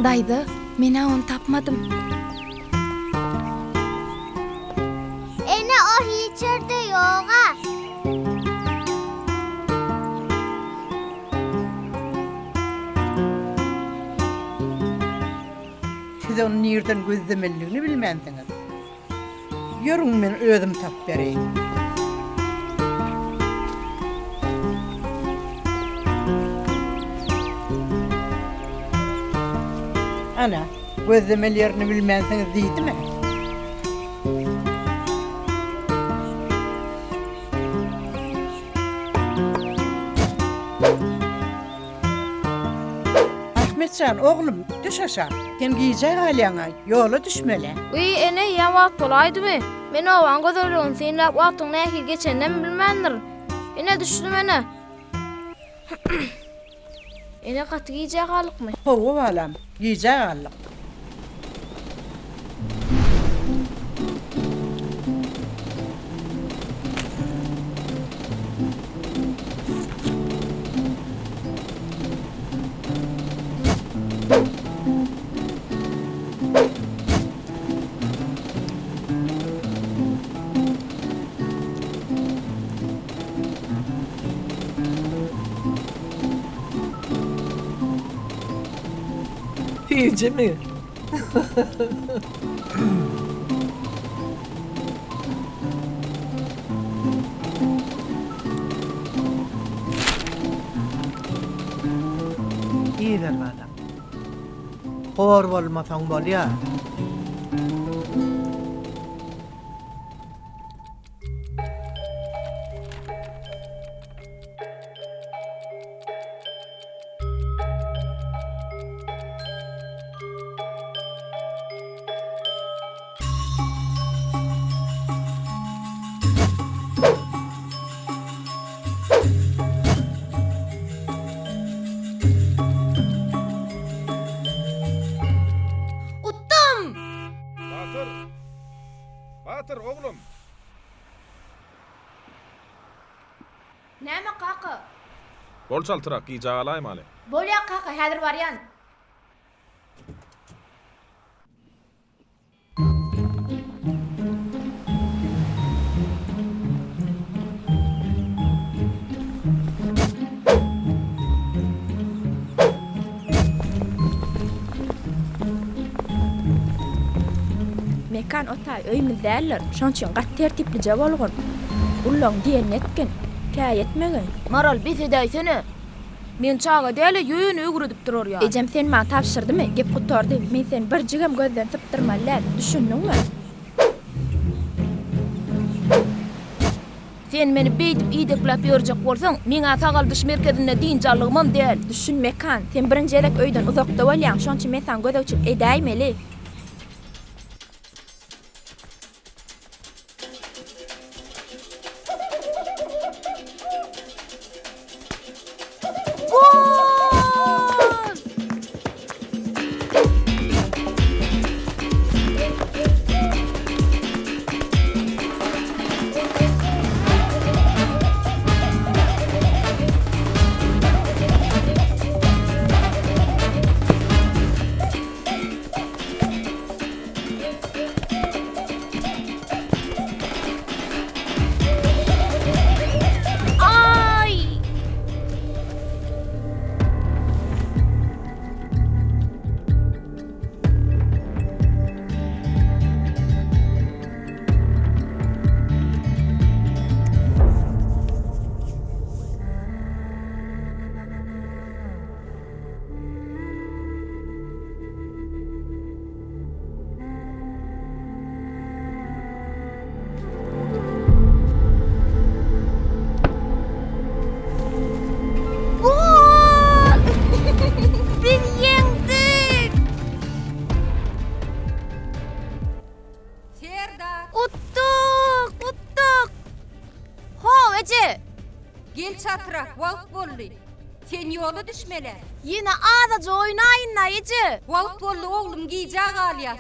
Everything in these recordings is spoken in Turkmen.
Daýza, men-ä ony tapmadym. Ene, o hiç ýerde ýog-a. Siz ony nirden gözlemelidigini bilmänsiňiz. Ýörüň men özüm tapyp bereýin. Ana, gözlemeli ýerini bilmänsiňiz diýdim-ä. Ahmet jan, oglum, düş aşak. Sen gijä galýaň-a, ýola düşmeli. Wiý, ene, eýýäm wagt bolaýdymy? Men obaň gözelligini synlap, wagtyň nähili geçeninem bilmändirin. Ine, düşdüm, ene. Ene, gaty gijä galdykmy? Hawa, balam, gijä galdyk. Süýjümi? Iýiber balam. Hor bolmasaň bolýar. Utdum! Batyr! Batyr, oglum! Näme kaka? Bol çaltrak, gijä galaýmaly. Bolýa kaka, häzir barýan. Mekan o taý öýümiz däldir, şoň üçin gaty tertiplije bolgun. Ullaň diýenini etgin, käýetmegin. Maral, bes edäýsene. Men çaga däl-ä, ýöne öwredip durar ýaly. Ejem seni maňa tabşyrdymy, gep gutardy. Men seni birjigem gözden sypdyrmaly däl, düşündiňmi? Sen meni beýdip idekläp ýörjek bolsaň, meň-ä sagaldyş merkezinde dynç aldygymam däl. Düşün, Mekan, sen birinji gezek öýden uzakda bolýaň, şoň üçin men saňa gözegçilik edäýmeli. Gol! Aý! Gol! Biz ýeňdik! Serdar! Utduk! Utduk! How, eje! Gel çatrak, wagt boldy. Sen ýola düşmeli. Ýene azaja oýnaýyn-da, eje! Wagt boldy, oglum, gijä galýas.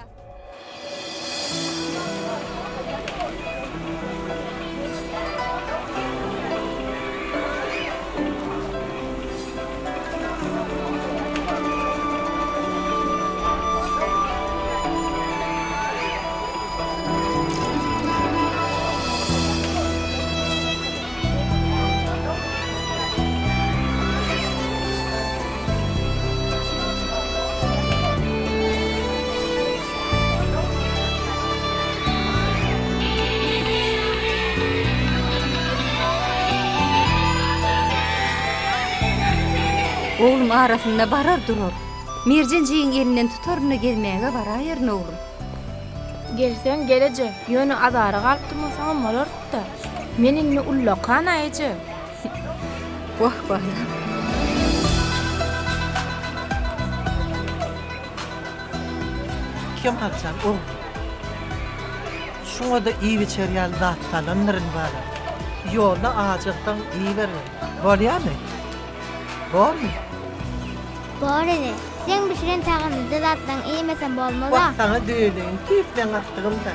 Oglum arasynda barar durar. Merjen jigiň elinden tutaryn-da gezmäge baraýaryn oglum. Gelseň gel eje, ýöne azara galyp durmasaňam bolardy-da. Men indi ullakan-a eje. Wah balam. Kemaljan oglum. Şuňa-da iýip-içer ýaly zat salandyryn balam. Ýolda ajyksaň iýibergin. Bolýamy? Bormy? Bor ene. Seň bişiren tagamlyja zatlaryňy iýmesem bolmaz-a. Wah saňa döneýin, tüýs meň agtygym-da.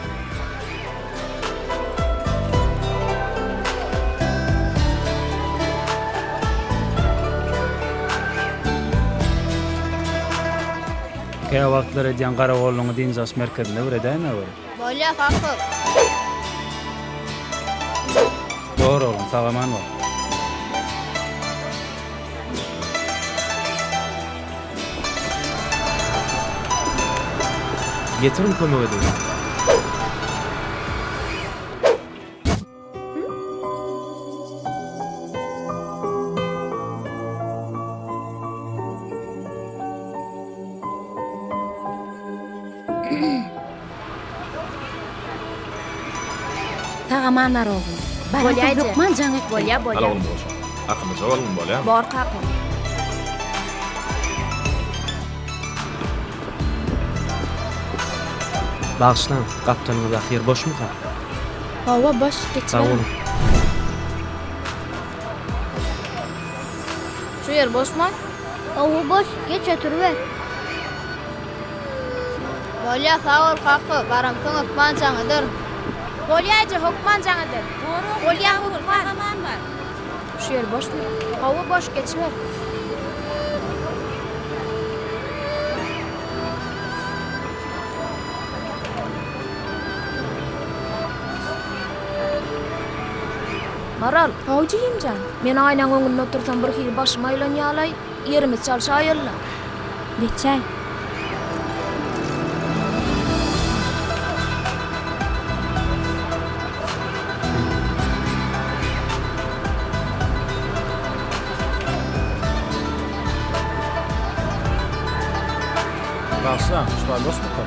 Käwagtlar edýän garagollugyňy dynç alyş merkezinde bir edäýmäweri. Bolýa sag bol. Bor oglum sag-aman bol. Getiriň kömek edeýin. Sag-aman bar oglum. Bolýa eje. Hökman jaň et. Bolýa, bolýa. Al oglum goşa. Akyllyja bolgun bolýamy? Bor kaka. Bagyşlaň, gapdalyňyzdaky ýer boşmyka? Hawa, boş, Sag geçiberiň. boluň. Şu ýer boşmy? Hawa boş, geç oturyber. Bolýa sag bol kaka, baramsoň hökman jaň ederin. Bolýa eje, hökman jaň ederin. Bolýa hökman. Şu ýer boşmy? Hawa boş, geçiber. Maral. Hawa jigimjan. Men aýnaň öňünde otursam bir hili başym aýlanýalaý. Ýerimizi çalşaýaly-la. Geçäý. Bagyşlaň, şu taý boşmyka?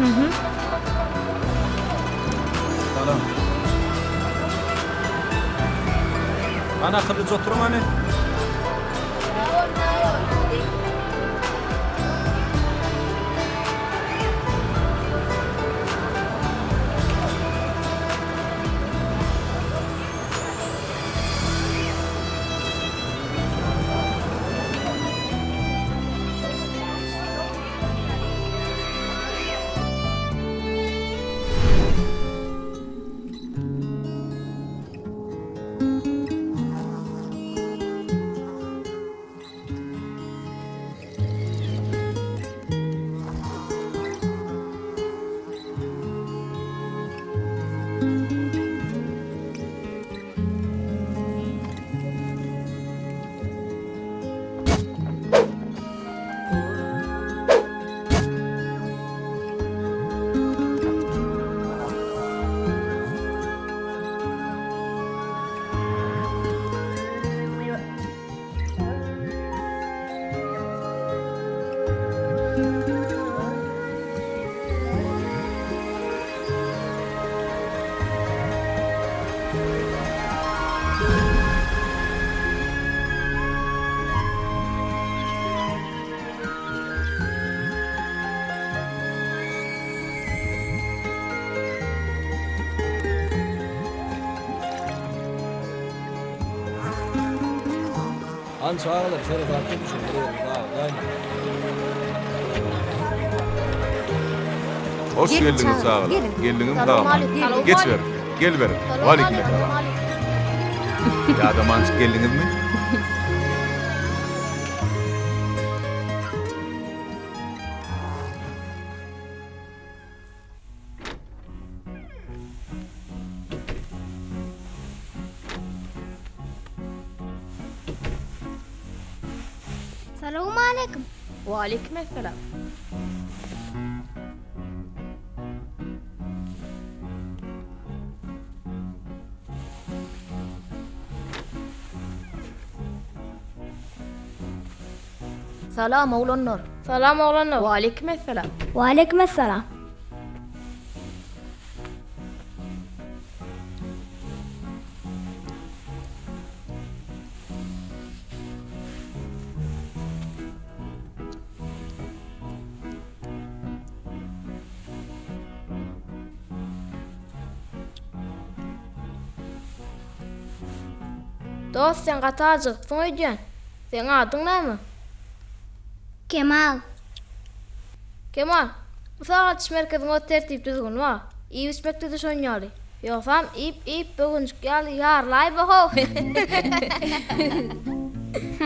Salam. Hany akyllyja oturyň hany. Hany çagalar seresaply düşüň bir ýeriňizi agyrdaýmaň. Hoş Gelin geldiňiz çagalar, çagalar. gelin. Geldiňizmi sag-aman. Geçiberiň. Geliberiň. Waleýkim essalam. Ýadamanjyk geldiňizmi? Salowmaleýkim. Waleýkim essalam. Salam oglanlar. Salam oglanlar. Waleýkim essalam. Waleýkim essalam. Dost sen gaty ajygypsyň öýdýän. Seň adyň näme? Kemal. Kemal, bu sagaldyş merkeziň öz tertip-düzgüni bar. Iýip-içmekde-de şon ýaly. Ýogsam iýip-iýip böwenjik ýaly ýarylaýma-how.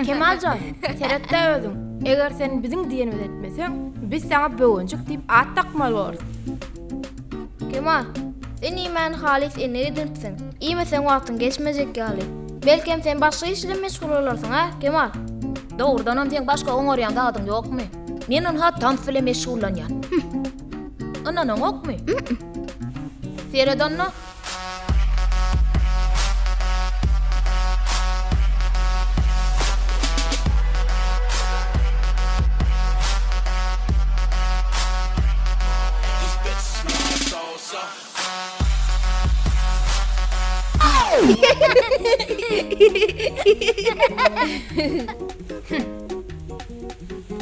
Kemal jan, seret-dä özüň, eger sen biziň diýenimizi etmeseň, biz saňa Böwenjik diýip at dakmaly borus. Kemal, sen iýmäni halys endik edinipsiň. Iýmeseň wagtyň geçmejek ýaly. Belkem sen başga iş bilen meşgul bolarsyň, a, Kemal? Dogrudanam seň başga oňarýan zadyň ýokmy? Men ynha tans bilen meşgullanýan. Ynanaňokmy? Seret onda.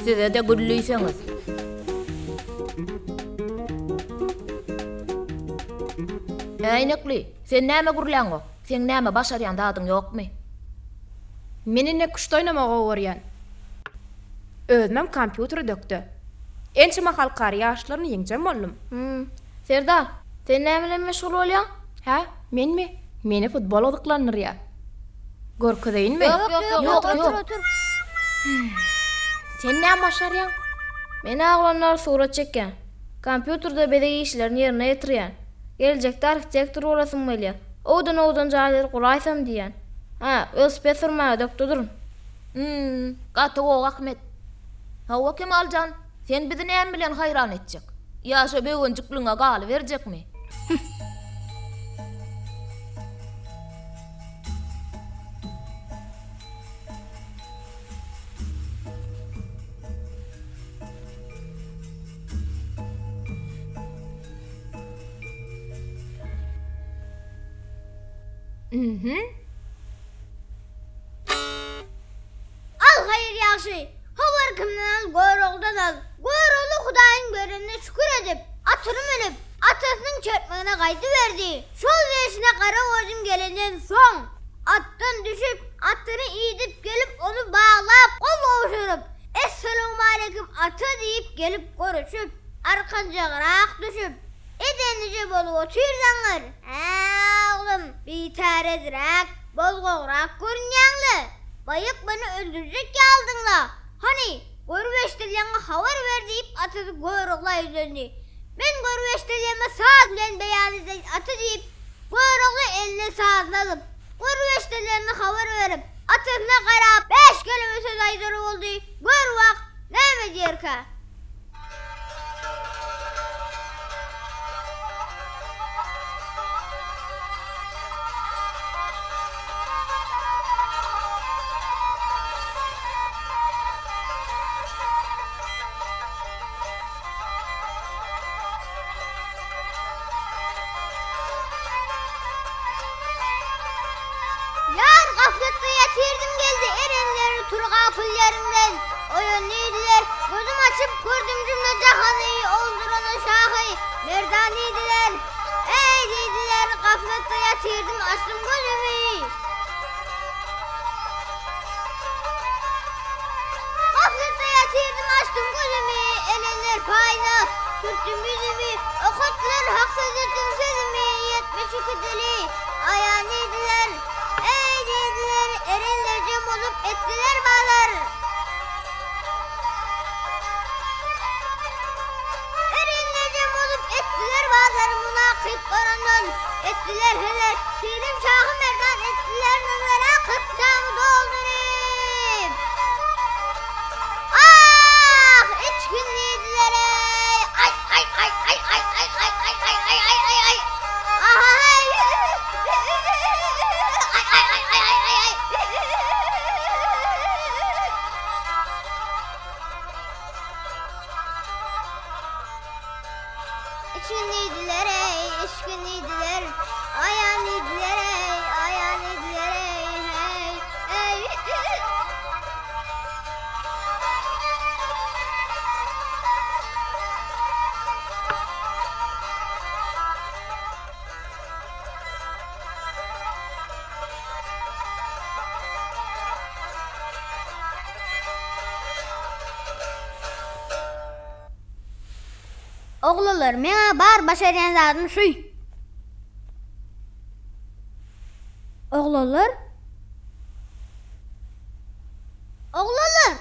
Size-de güllüýseňiz. Äýnekli, sen näme gürläňok? Seň näme başarýan zadyň ýokmy? Men ine küşt oýnamagy gowy görýän. Özümem kompýutere dökde. Ençeme halkara ýaryşlaryny ýeňjem boldum. Hum. Serdar, sen näme bilen meşgul bolýaň? Hä, menmi? Meni futbol gyzyklandyrýar. Görkezeýinmi? Ýok, ýok, ýok, otur, otur. Sen näme başarýaň? Men oglanlar surat çekýän. Kompýuterde bezeg işlerini ýerine ýetirýän. Geljekde arhitektor bolasym gelýär. Owadan-owadan jaýlary guraýsam diýýän. Hä, welosiped sürmäge dökdüdirin. Hum, gaty gowy Ahmet. Hawa Kemal jan, sen bizi näme bilen haýran etjek? Ýa şo böwenjikligiňe galyberjekmi? Mhm. Al haýyr ýagşy, habar kimden al Göroglydan al. Görogly Hudaýyň berenine şükür edip, atyny münüp, atasynyň çertmegine gaýdyberdi. Şol gelşine gara gözüm gelenden soň, atdan düşüp, atyny idip gelip ony baglap, gol gowşuryp, Essalawmaleýkim ata diýip gelip görüşüp, arkanjagrak düşüp, edenije bolup otyr zaňňar. Hä, oglum, bitäredräk, bozgagrak görünýäň-le. Baýak meni öldürjek ýalydyň-la. Hany, görüp eşdilýäňe habar ber diýip atasy Görogla ýüzlendi. Men görüp eşdilýäme saz bilen beýan edeýin ata diýip, Görogly eline sazyny alyp, görüp eşdilýänini habar berip, atasyna garap, bäş keleme söz aýdar boldy, Gör wak, näme diýerkä? Ýar gaflatda ýatyrdym geldi erenler tur gapyl ýerinden oýan diýdiler gözüm açyp gördüm jümle jahany oldurana şahy merdan diýdiler eý diýdiler gaflatda ýatyrdym açdym gözümi Gaflatda ýatyrdym açdym gözümi erenler paýyna sürtdüm ýüzümi okatdylar hak söz etdim sözümi 72 dili Aýan diýdiler, Eý diýdiler, erenler jem bolup etdiler bazar. Erenler jem bolup etdiler bazar, Munakyp bolandan etdiler heder, Pirim şahy merdan etdiler nazara, 40 jamy dolduryp. Ah, içgin diýdiler eý, aý, aý, aý, aý, aý, aý, aý, aý, aý, aý, aý, aý, aý. Aý, aý, aý, aý, aý, aý, aý. Içgin diýdiler eý, içgin diýdiler, Aýan diýdiler eý, aýan diýdiler eý, heý, eý. Oglanlar, meň-ä bar başarýan zadym şu. Oglanlar? Oglanlar!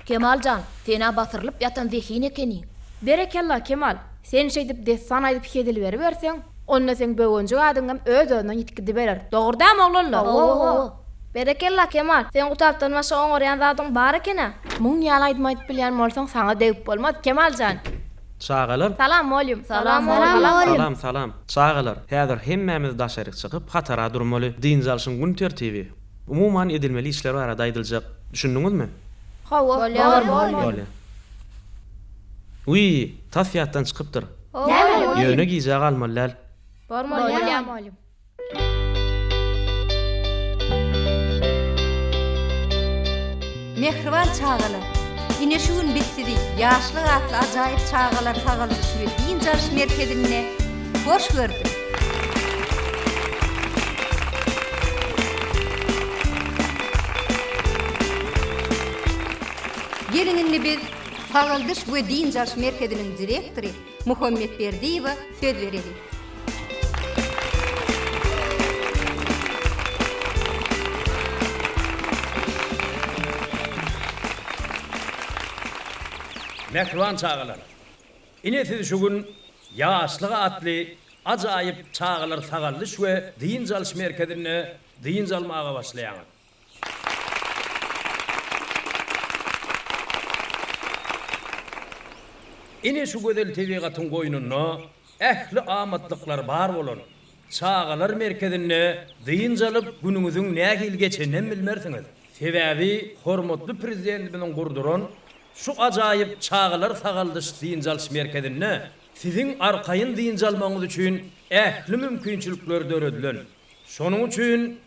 Kemal jan, sen-ä basyrylyp ýatan zehin ekeniň. Berekella, Kemal! Sen şeýdip dessan aýdyp hezil beriberseň, onda seň Böwenjik adyňam öz-özünden ýitip gidiberer. Dogry dämi, oglanlar? Hawa. Berekella, Kemal! Seň gutapdan başga oňarýan zadyň bar eken-ä. Muň ýaly aýdym aýdyp bilýän bolsaň, saňa degip bolmaz, Kemal jan! Çagalar. Salam, mugallym. Salam, mugallym. Salam, salam. Çagalar, häzir hemmämiz daşaryk çykyp, hatara durmaly. Dynç alşyň gün tertibi, umuman edilmeli işler barada aýdyljak. Düşündiňizmi? Hawa, Bolýar, mugallym. Bolýar. Wiý, tas ýatdan çykypdyr. Näme? Ýöne gijä galmaly däl. Bolmaly. Bolýar, mugallym. Mähriban çagalar! Ine şu gün biz sizi Ýaşlyk atly ajaýyp çagalar sagaldyş we dynç alyş merkezinde hoş gördük. Geliň indi biz Sagaldyş we dynç alyş merkeziniň direktory Muhammet Berdiýewe söz bereliň. Mähriban çagalar! Ine siz şu gün Ýaşlyk atly ajaýyp çagalar sagaldyş we dynç alyş merkezinde dynç almaga başlaýaňyz. Ine şu gözel tebigatyň goýnunda ähli amatlyklar bar bolan çagalar merkezinde dynç alyp günüňiziň nähili geçeninem bilmersiňiz. Sebäbi hormatly Prezidentimiziň gurduran şu ajaýyp çagalar sagaldyş dynç alyş merkezinde siziň arkaýyn dynç almagyňyz üçin ähli mümkinçilikler döredilen. Şonuň üçin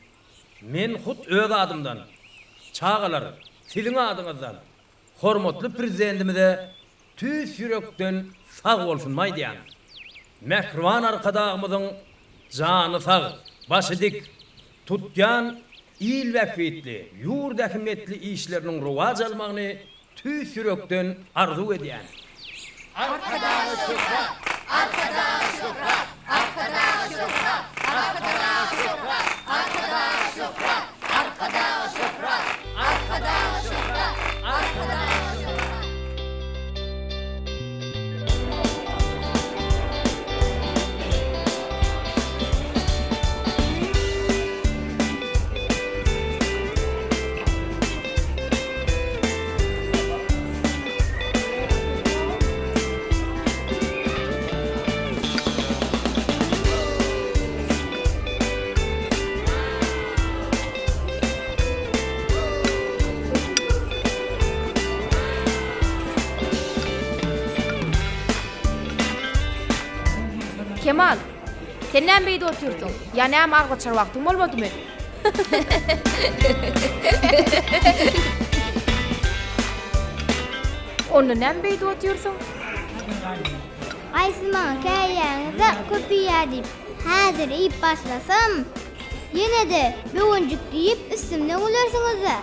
Men hut öz adymdan, çagalar, siziň adyňyzdan hormatly Prezidentimize tüýs ýürekden sag bolsunymy aýdýan. Mähriban Arkadagymyzyň jany sag, başy dik, tutýan il bähbitli, ýurt ähmiýetli işleriniň rowaç almagyny Tüýs ýürekden arzuw edýän. Arkadaga şöhrat! Arkadaga şöhrat! Arkadaga şöhrat! Arkadaga şöhrat! Arkadaga şöhrat! Arkadaga şöhrat! Arkadaga şöhrat! Arkadaga şöhrat! Kemal, sen näme beýdip otyrsyň? Ýa näme argyçar wagtyň bolmadymy? Onda näme beýdip otyrsyň? Aý siz maňa käýýäňiz-de köp iýýär diýip. Häzir iýip başlasam, ýene-de böwenjik diýip üstümden gülersiňiz-dä.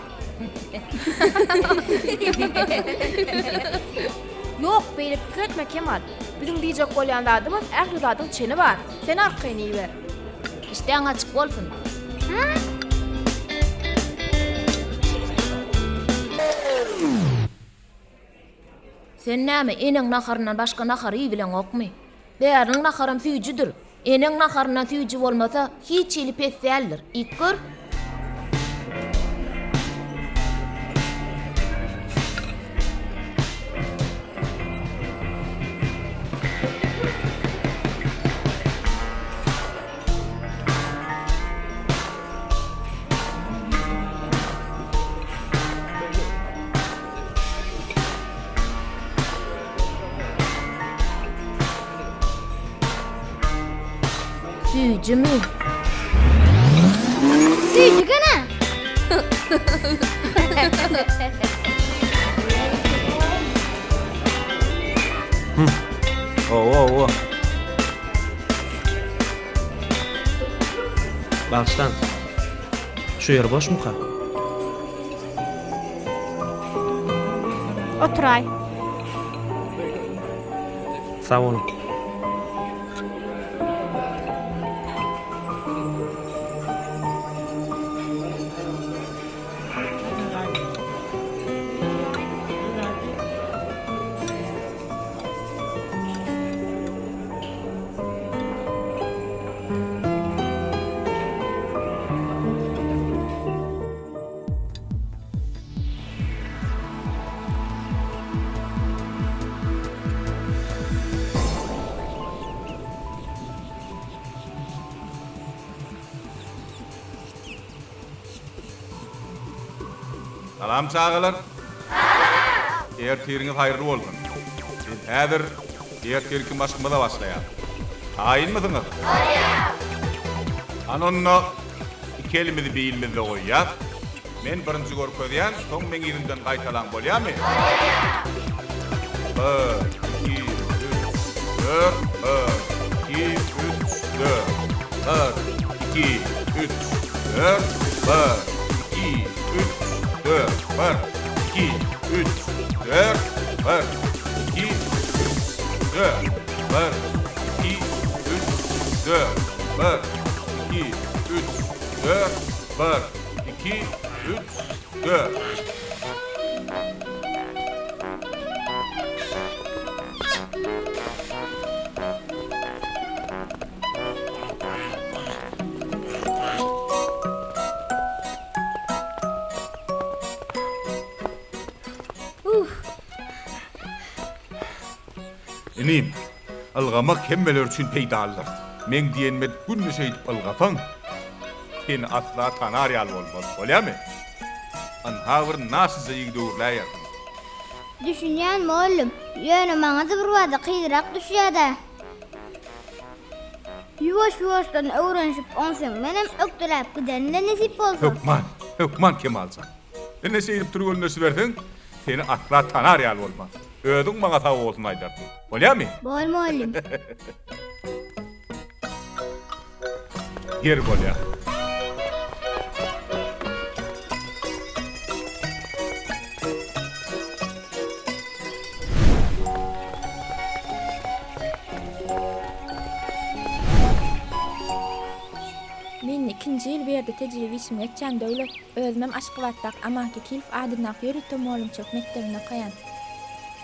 Ýok, beýle pikir etme Kemal. Biziň diýjek bolýan zadymyz ähli zadyň çeni bar. Sen arkaýyn iýiber. Işdäň açyk bolsun. Sen näme, eneň naharyndan başga nahar iýibileňokmy? Bäriniň naharam süýjüdir. Eneň naharyndan süýji bolmasa, hiç hili pes däldir. Iýip gör. Süýjümi? Süýji gene. Hawa, hawa. Bagyşlaň. Şu ýer boşmuka? Oturaý. Sag boluň. Salam çagalar. Ertiriňiz haýyrly bolsun. Biz häzir ertirki maşkymyza başlaýarys. Taýynmysyňyz? Taýyn! Hany onda iki elimizi bilimizde goýýas. Men birinji görkezýän, soň meň yzymdan gaýtalaň bolýamy? Bolýar! Bir, iki, üç, dört, bir, iki, üç, dört. Bir, iki, üç, dört, bir, iki, üç, dört. Bir, iki, üç, dört, bir, iki, üç, dört. Bir, iki, üç, dört. Bir, iki, üç, dört, bir, iki, üç, dört. Inim, ylgamak hemmeler üçin peýdalydyr. Meň diýenime günde şeýdip ylgasaň, seni asla tanar ýaly bolmaz. Bolýamy? Ynha bir naşyja ýigide öwrüläýersiň. Düşünýän mollum, ýöne maňa-da birbada kynrak düşýä-dä. Ýuwaş-ýuwaşdan öwrenişip onsoň menem ökdeläp giderin-de nesip bolsa. Hökman, hökman Kemaljan. Ine şeýdip türgenleşiberseň, seni asla tanar ýaly bolmaz. Özüň maňa sag bolsun aýdarsyň. Bolýamy? Bor mugallym. Ýeri bolýar. Men ikinji ýyl bu ýerde tejribe işimi geçýän Döwlet. Özümem Aşgabatdaky Aman Kekilow adyndaky ýörite mugallymçylyk mekdebinde okaýan.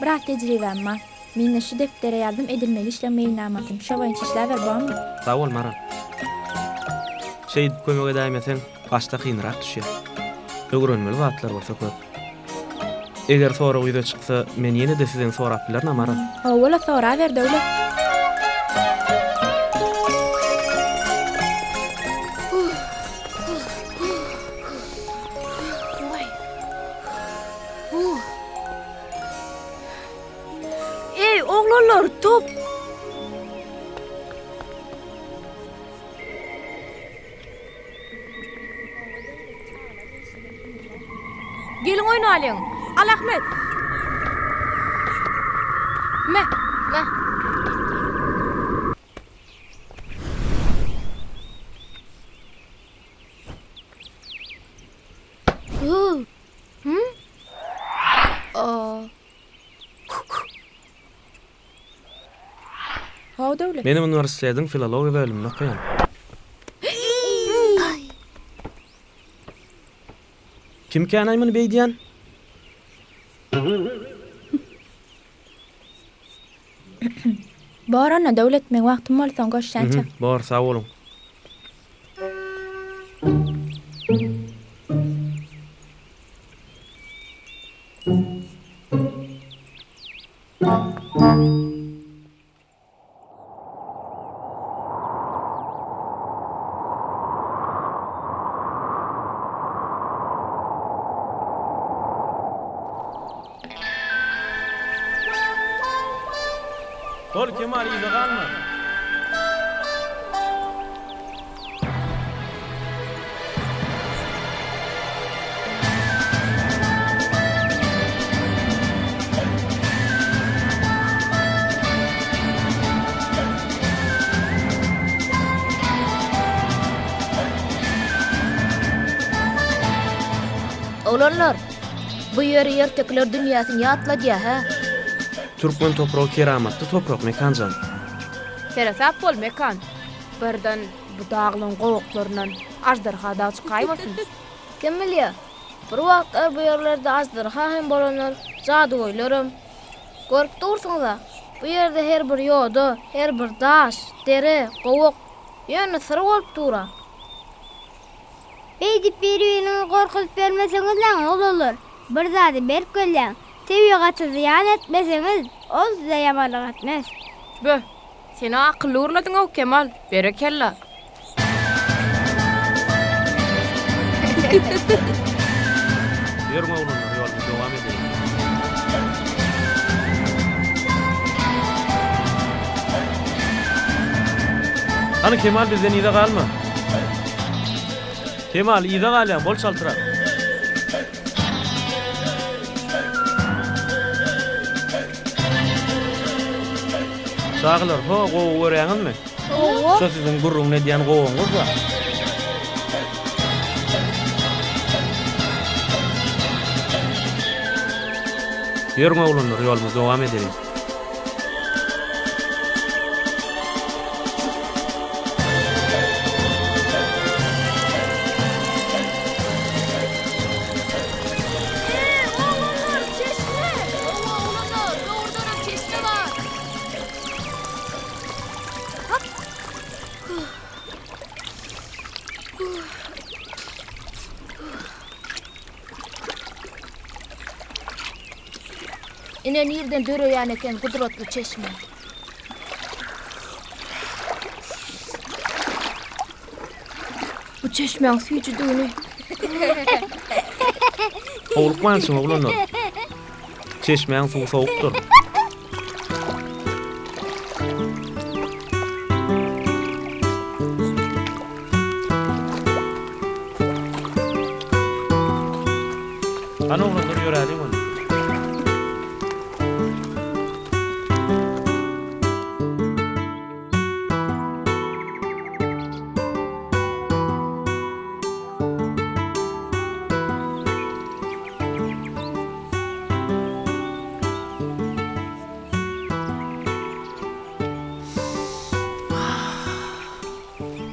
Biraz tejribäm bar. Mende şu depdere ýazdym edilmeli işleň meýilnamasyny. Şo boýunça işläber bormy? Sag bol Maral. Şeýdip kömek edäýmeseň başda kynrak düşýär. Öwrenmeli zatlar bolsa köp. Eger sorag ýüze çyksa men ýene-de sizden sorap bilerin-a Maral? Hawa-la soraber Döwlet. Eý, oglanlar, top! Geliň oýnalyň. Al Ahmet. Me, me. Menem uniwersitetiň filologiýa bölüminde okaýan. Kimkänaý muny beýdýän? Bor onda Döwlet meň wagtym boldy soň görüşýänçä. Bor sag boluň. Bol Kemal yza galma. Oglanlar, bu ýeri ertekiler dünýäsini ýatladýa, hä? Türkmen topragy keramatly toprak, Mekan jan. Seresap bol, Mekan. Birden bu daglaň gowaklaryndan aždarha dagy çykaýmasyn? Kim bilýär, bir wagtlar bu ýerlerde aždarha hem bolandyr, jadygöýlerem. Görüp dursuňyz-a, bu ýerde her bir ýoda, her bir daş, dere, gowak, ýöne syr bolup dur-a. Beýdip biri-biriňi gorkuzyp ýörmeseňizläň, oglanlar! Bir zady berk bilýäň, tebigata zyýan etmeseňiz, ol size ýamanlyk etmez. Böh, sen-ä akylly gürlediň-ow, Kemal, berekella! Ýörüň oglanlar, ýolumyzy dowam edeliň. Hany Kemal bizden yza galma. Kemal yza galýaň bol çaltrak. Çagalar ho gowy görýäňizmi? Hawa. Şo siziň gürrüňini edýän gowaňyz-da. Ýörüň oglanlar ýolumyzy dowam edeliň. Eý, oglanlar, çeşme! Hawa, oglanlar, dogrudanam çeşme bar. Hop! Ine nirden döreýän eken gudratly çeşme. Bu çeşmäň süýjüdigini. Howlukmansyň oglanlar. Çeşmäň suwy sowukdyr. Hany oglanlar ýöräliň onda.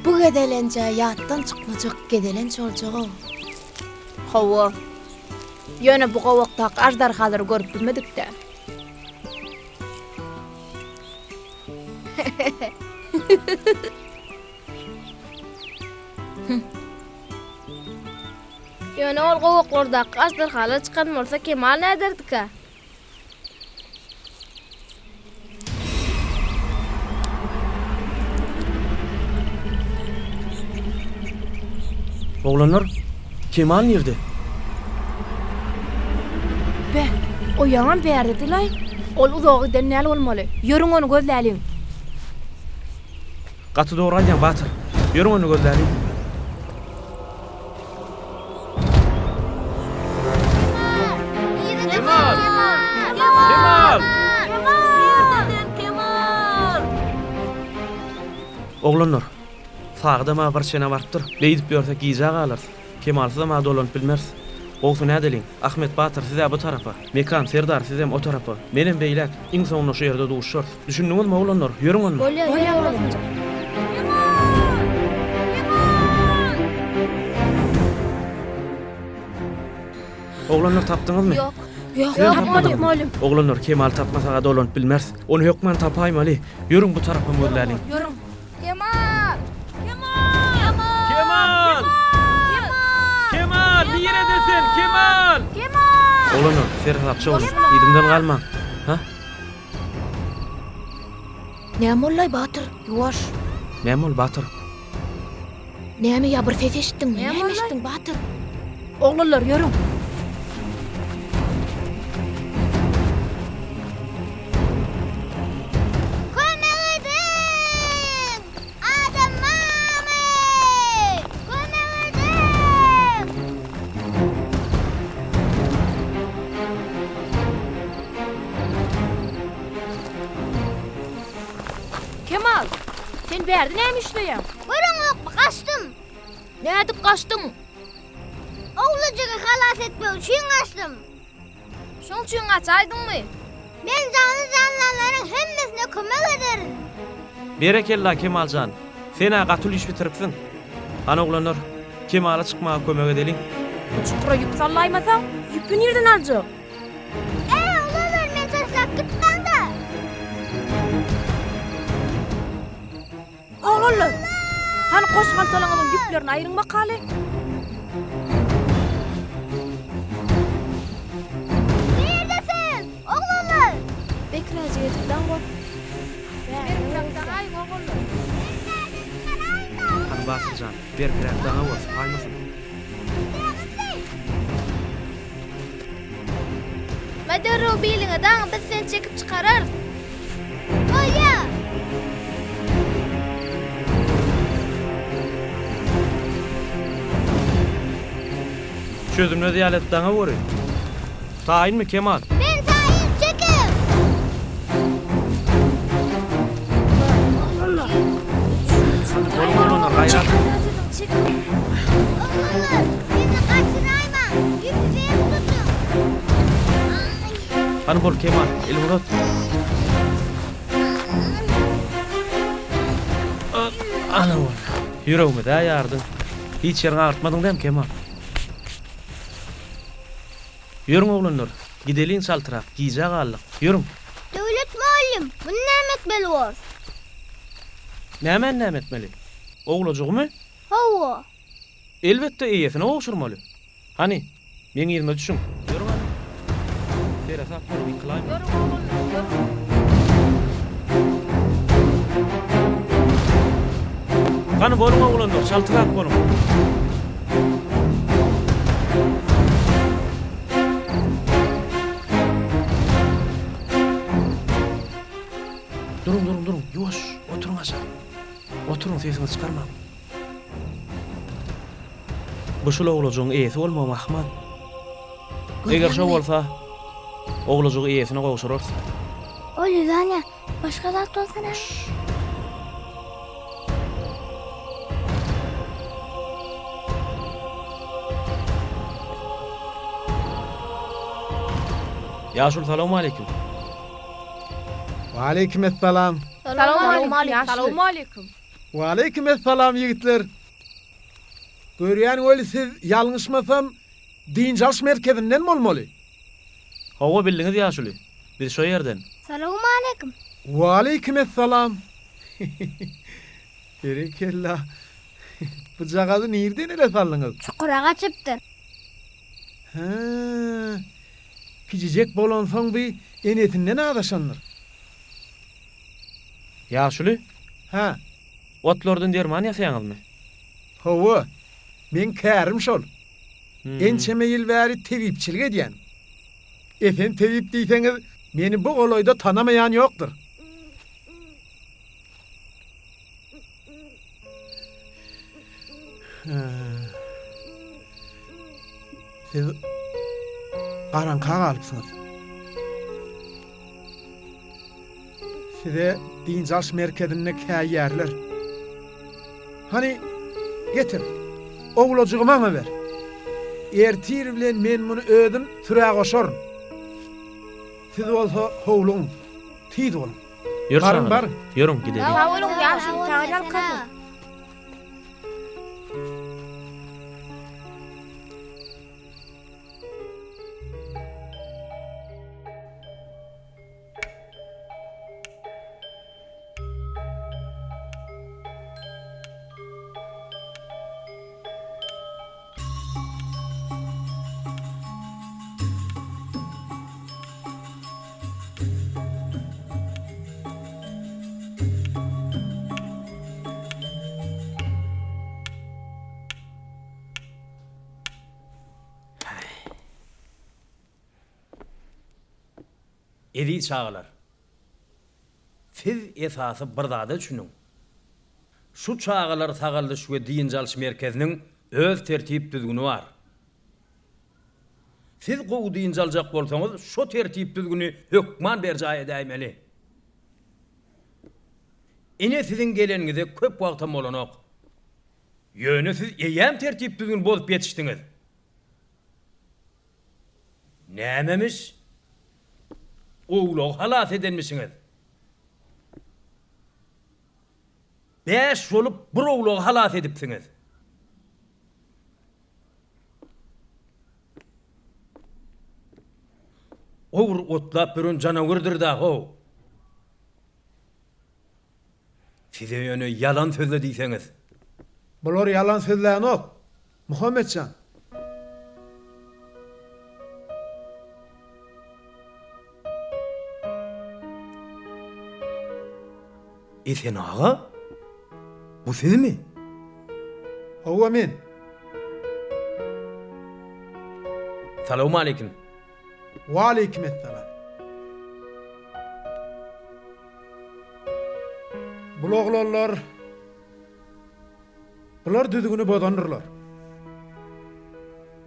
Bu gezelenje ýatdan çykmajak gezelenç boljag-ow. Hawa. Ýöne bu gowakdaky aždarhalary görüp bilmedik-dä. Ýöne ol gowaklardaky aždarhalar çykan bolsa Kemal näderdikä? Oglanlar, Kemal nirde? Be, o ýaňam bärdedi-laý. Ol uzaga giden däl bolmaly. Ýörüň ony gözläliň. Gaty dogry aýdýaň, Batyr. Ýörüň ony gözläliň. Kemal! Kemal! Kemal! Oglanlar, sagadam-a bir çene barypdyr. Beýdip ýörsek gijä galarys. Kemalsyzam-a dolanyp bilmeris. Gowsy nädeliň? Ahmet batyr, siz-ä bu tarapa, Mekan, Serdar, sizem o tarapa, menem beýläk, iň soňunda şu ýerde duşuşarys. Düşündiňizmi, oglanlar? Ýörüň onda. Bolýar, ýör oglanjyk. Oglanlar, tapdyňyzmy? Ýok. Ýok, Sizem tapmadyk, mugallym. Oglanlar, Kemaly tapmasak-a dolanyp bilmeris. Ony hökman tapaýmaly. Ýörüň, bu tarapam gözläliň. Ýörüň. Kemal! Kemal! Kemal! Kemal! Nirede sen, Kemal? Kemal! Oglanlar, seresapja boluň. Yzymdan galmaň. Ha? Näme boldy-aý, Batyr? Ýuwaş. Näme boldy, Batyr? Näme ýa bir ses eşitdiňmi? Näme eşitdiň, Batyr? Oglanlar, ýörüň. Kömek ediň! Adam barmy? Kömek ediň! Kemal, sen bärde näme işleýäň? Göreňokmy, gaçdym. Nädip gaçdyň? Ow. owlajygy halas etmek üçin gaçdym. Şoň üçin gaçaýdyňmy? Men janly-jandarlaryň hemmesine kömek ederin. Berekella, Kemal jan! Sen-ä gaty uly iş bitiripsiň. Hany oglanlar, Kemala çykmaga kömek edeliň. Bu çukura ýüp sallaýmasaň, ýüpi nirden aljak? Eý, oglanlar, meni taşlap gitmäň-dä! Oglanlar, hany goşhaltalaňyzyň ýüplerini aýryň bakaly. Nirde siz, oglanlar? Bekräjik edip daň bol. Berkräk daňaýyň, oglanlar. Hany Batyr jan, berkräk daňa bol, sypaýmasyn. Mä derrew biliňe daň, biz seni çekip çykararys. Bolýa! Çözülmez ýaly edip daňa göri. Taýynmy, Kemal? Men taýyn, çekiň! Boluň oglanlar, gaýrat! Oglanlar, meni gaçyraýmaň! Ýüpi berk tutuň! Hany bol, Kemal, eliňi uzat. Ana bol. Ýüregimiz-ä ýardyň. Hiç ýeriňi agyrtmadyň dämi, Kemal? Ýörüň oglanlar, gideliň çaltrak, gijä galdyk. Ýörüň. Döwlet mugallym, muny näme etmeli bor? Nämäni näme etmeli? Owlajygymy? Hawa. Elbetde eýesine gowşurmaly. Hany, meň yzyma düşüň. Ýörüň hany. Seresap boluň, ýykylaýmaň. Ýörüň oglanlar, ýörüň. Hany boluň oglanlar, çaltrak boluň. Duruň, duruň, duruň, ýuwaş, oturyň aşak. Oturyň, sesiňizi çykarmaň. Bu şul owlajygyň eýesi bolmagam ahmal. Eger şo bolsa, owlajygy eýesine gowşurarys. Ol ýylan ýa başga zat bolsa näme? Ýaşuly salowmaleýkim. Waleýkim essalam. Salowmaleýkim ýaşuly. Salowmaleýkim. Waleýkim essalam ýigitler. Görýän weli siz ýalňyşmasam dynç alyş merkezinden bolmaly. Hawa bildiňiz ýaşuly. Biz şo ýerden. Salowmaleýkim. Waleýkim essalam. Berekella. Bujagazy nirden ele saldyňyz? Çukura gaçypdyr. Hä. Kiçijek bolansoň bi enesinden azaşandyr. Ýaşuly? Hä. Otlardan derman ýasaýaňyzmy? Hawa, meň kärim şol. Ençeme ýyl bäri tebipçilik edýän. Esen tebip diýseňiz, meni bu golaýda tanamaýan ýokdur. Siz garaňka galypsyňyz. Size dynç alyş merkezinde käýýärler. Hany, getir, owlajygy maňa ber. Ertir bilen men muny özüm sürä goşaryn. Siz bolsa howlugyň, tiz boluň. Ýör Baryň, çagalar, baryň. ýörüň, gideliň. Sag boluň, ýaşuly, taňryýalkasyn. Eziz çagalar! Siz esasy bir zada düşüniň. Şu çagalar sagaldyş we dynç alyş merkeziniň öz tertip-düzgüni bar. Siz gowy dynç aljak bolsaňyz, şo tertip-düzgüni hökman berjaý edäýmeli. Ine siziň geleniňize köp wagtam bolanok. Ýöne siz eýýäm tertip-düzgüni bozup ýetişdiňiz. Nämemiş? Owlagy halas edenmişiňiz. Bäş bolup bir owlagy halas edipsiňiz. O bir otlap ýören janawerdir-dä, how. Size ýöne ýalan sözle diýseňiz. Bular ýalan sözlänok, Muhammet jan. Esen aga? Bu sizmi? Hawa men. Salowmaleýkim. Waleýkim essalam. Bul oglanlar Bular düzgüni bozandyrlar.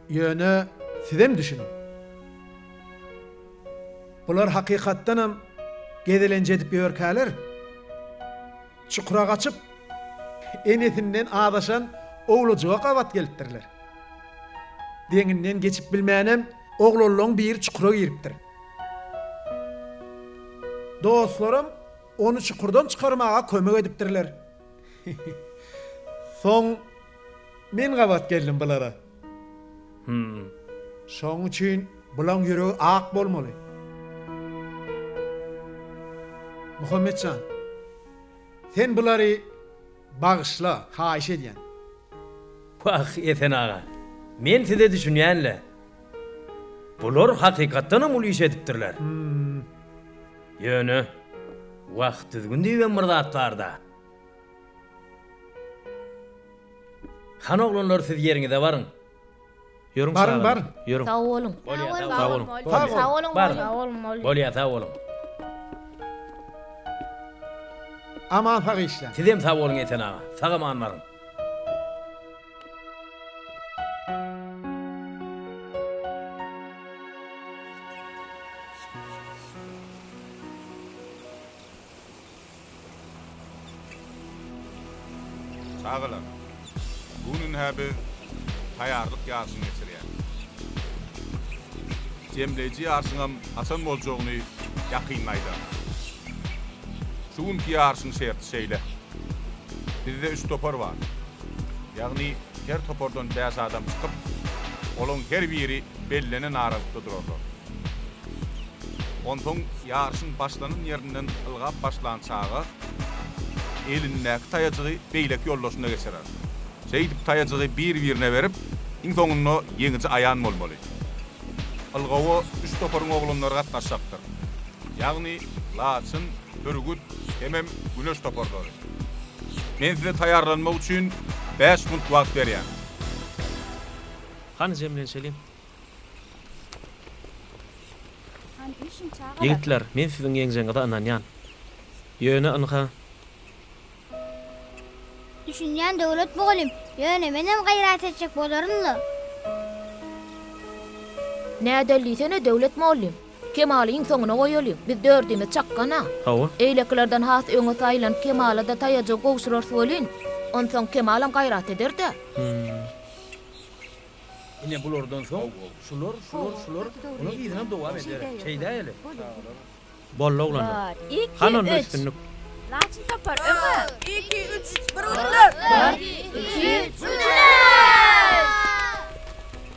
Ýöne sizem düşüniň. Bular hakykatdanam gezelenç edip ýörkäler, çukura gaçyp, enesinden azaşan owlajyga gabat gelipdirler. Deňinden geçip bilmänem oglanlaň biri çukura giripdir. Dostlaram ony çukurdan çykarmaga kömek edipdirler. Soň men gabat geldim bulara. Hum. Şoň üçin bulaň ýüregi ak bolmaly. Muhammet jan, sen bulary bagyşla, haýyş edýän. Wah, Esen aga, men size düşünýän-le. Bular hakykatdanam uly iş edipdirler. Hum. Ýöne, wah, düzgün diýibem bir zat bar-da. Hany oglanlar siz ýeriňize baryň. Ýörüň Baryň, baryň. Ýörüň. Sag boluň. Bolýa, Sag boluň. Sag Sag boluň. Baryň. Sag boluň, mugallym. Bolýa, sag boluň. Aman sag işläň. Sizem sag boluň Esen aga. Sag aman baryň. Çagalar, bu gün-hä biz taýýarlyk ýaryşyny geçirýäris. Jemleýji ýaryşyňam haçan boljagyny ýakynda aýdarys. Şu günki ýaryşyň şerti şeýle. Bizde üç topar bar. Ýagny her topardan bäş adam çykyp, olaň her biri bellenen aralykda durarlar. Onsoň ýaryşyň başlanan ýerinden ylgap başlan çaga elindäki taýajygy beýleki ýoldaşyna geçirer. Şeýdip taýajygy bir-birine berip, iň soňunda ýeňiji aýan bolmaly. Ylgawa üç toparyň oglanlary gatnaşjakdyr. Ýagny Laçyn, Bürgüt hemem Güneş toparlary. Men size taýýarlanmak üçin bäş munt wagt berýän. Hany jemlenşeliň. Hany üýşüň çagalar. Ýigitler, men siziň ýeňjegiňize ynanýan. Ýöne ynha. Düşünýän Döwlet mugallym, ýöne menem gaýrat etjek bolaryn-la. Nädeli diýsene, Döwlet mugallym. Kemaly iň soňuna goýalyň. Biz dördümiz çakgan-a. Hawa. Eýlekilerden has öňe saýlanyp Kemala-da taýajygy gowşurarys welin, onsoň Kemalam gaýrat eder-dä. Hüm. Ine bulardan soň şular, şular, şular, onuň yzynam dowam eder. Şeýdäýeli. Boldy oglanlar. Bir, iki, Hany onda üç. üstünlik. Laçyn topar, öňe! Iki, üç, bürgütler! Bir, iki, üç!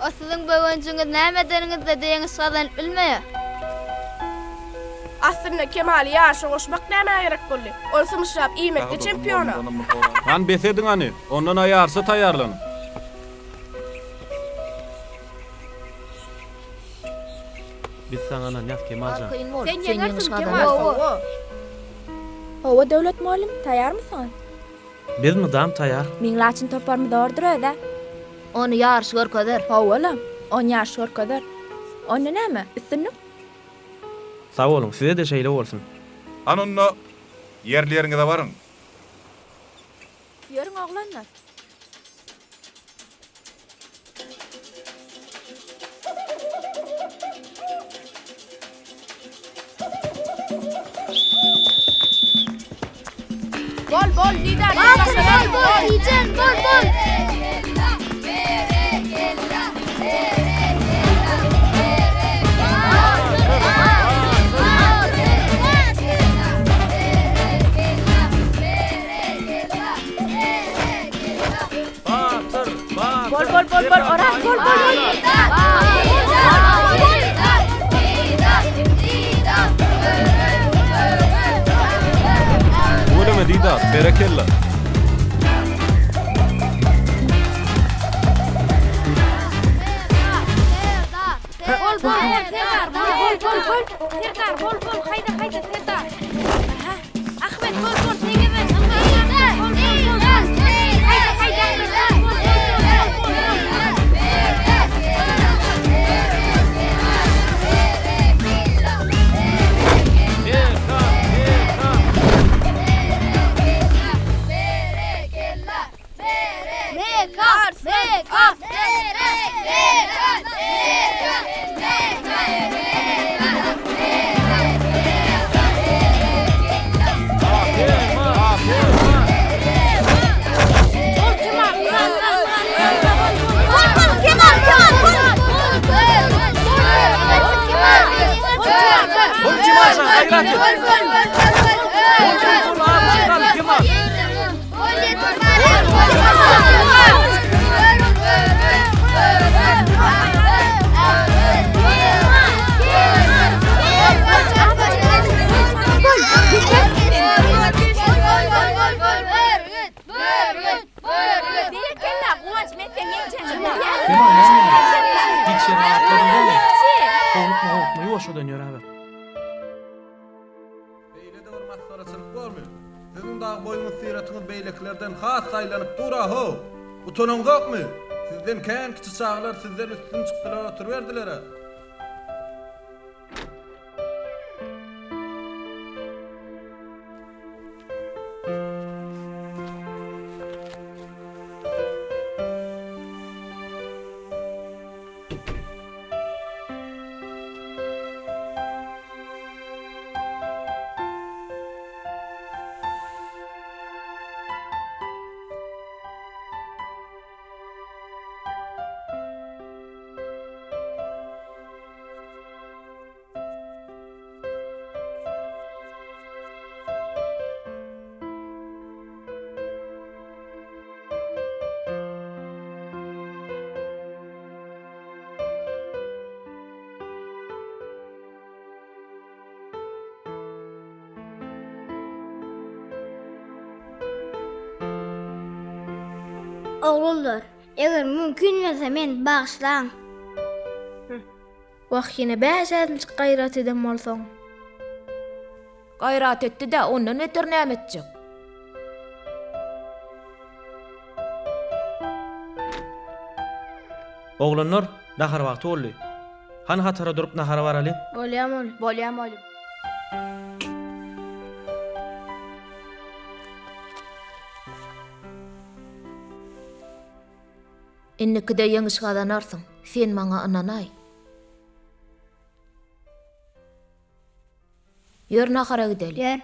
O siziň böwenjiňiz näme edeniňizde-de ýeňiş gazanyp bilmeýär. Aslynda Kemaly ýaryşa goşmak nämä gerek boldy? Ol symyşlap iýmekde çempion-a. Hany bes ediň hany, ondan-a ýaryşa taýýarlanyň. Biz saňa ynanýas Kemal jan. Arkaýyn bol, Sen sen ýeňiş ýeňersiň Kemal, gazanarsyň. hawa. Hawa Döwlet mugallym, taýýarmysyňyz? Biz mydam taýýar. Meň laçyn toparym zordur öz-ä. Ony ýaryş görkezer. Hawa-la, ony ýaryş görkezer. Onda näme, üstünlik? Sag boluň, size-de şeýle bolsun. Hany onda, ýerli-ýeriňize baryň. Ýörüň oglanlar. Bol bol Didar. Batyr bol bol Hijen bol bol. Bol Oraz bol bol bol. Tüweleme Didar, berekella. Bol bol bol Serdar bol bol bol bol Serdar bol bol haýda haýda Serdar. Aha. Ahmet bol bol sen gezek. Ylga ylga Ahmet bol bol bol bol. Haýda haýda Ahmet bol bol bol bol bol bol bol. Mekan! Mekan! Mekan! Berekella Guwanç men seň ýeňjäňi bilýän. Kemal näme boldy? Hiç ýeriňi atladyň dälmi? Howlukma howlukma ýuwaşjadan ýöräber. Beýle-de bir masgaraçylyk bormy? Siziň dagy boýuňyz syratyňyz beýlekilerden has saýlanyp dur-a how! Utanaňzokmy? Sizden kän kiçi çagalar sizden üstün çykdylar oturyberdiler-ä. Oglanlar, eger mümkin bolsa meni bagyşlaň. Wah, ýene bäş ädimjik gaýrat eden bolsaň. Gaýrat etdi-dä, ondan beter näme etjek? Oglanlar, nahar wagty boldy. Hany hatara durup nahara baralyň. Bolýa mollum. Bolýa mollum. Indikide ýeňiş gazanarsyň, sen maňa ynanaý. Ýör nahara gideli. Ýör.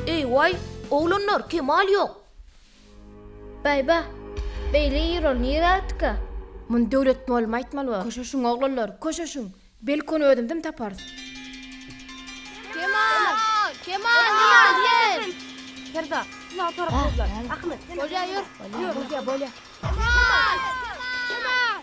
Eý-waý, oglanlar, Kemal ýok. Baý-ba, beýle ir ol nirä gitdika? Muny Döwlet molluma aýtmaly bor. Köşeşiň, oglanlar, köşeşiň. Belki ony özümizem taparys. Kemal! Kemal, nirä sen? Serdar, siz maňa sorap durdular. Ahmet, sen. Bolýa, ýör. Ýör, bolýa, bolýa. Kemal! Kemal!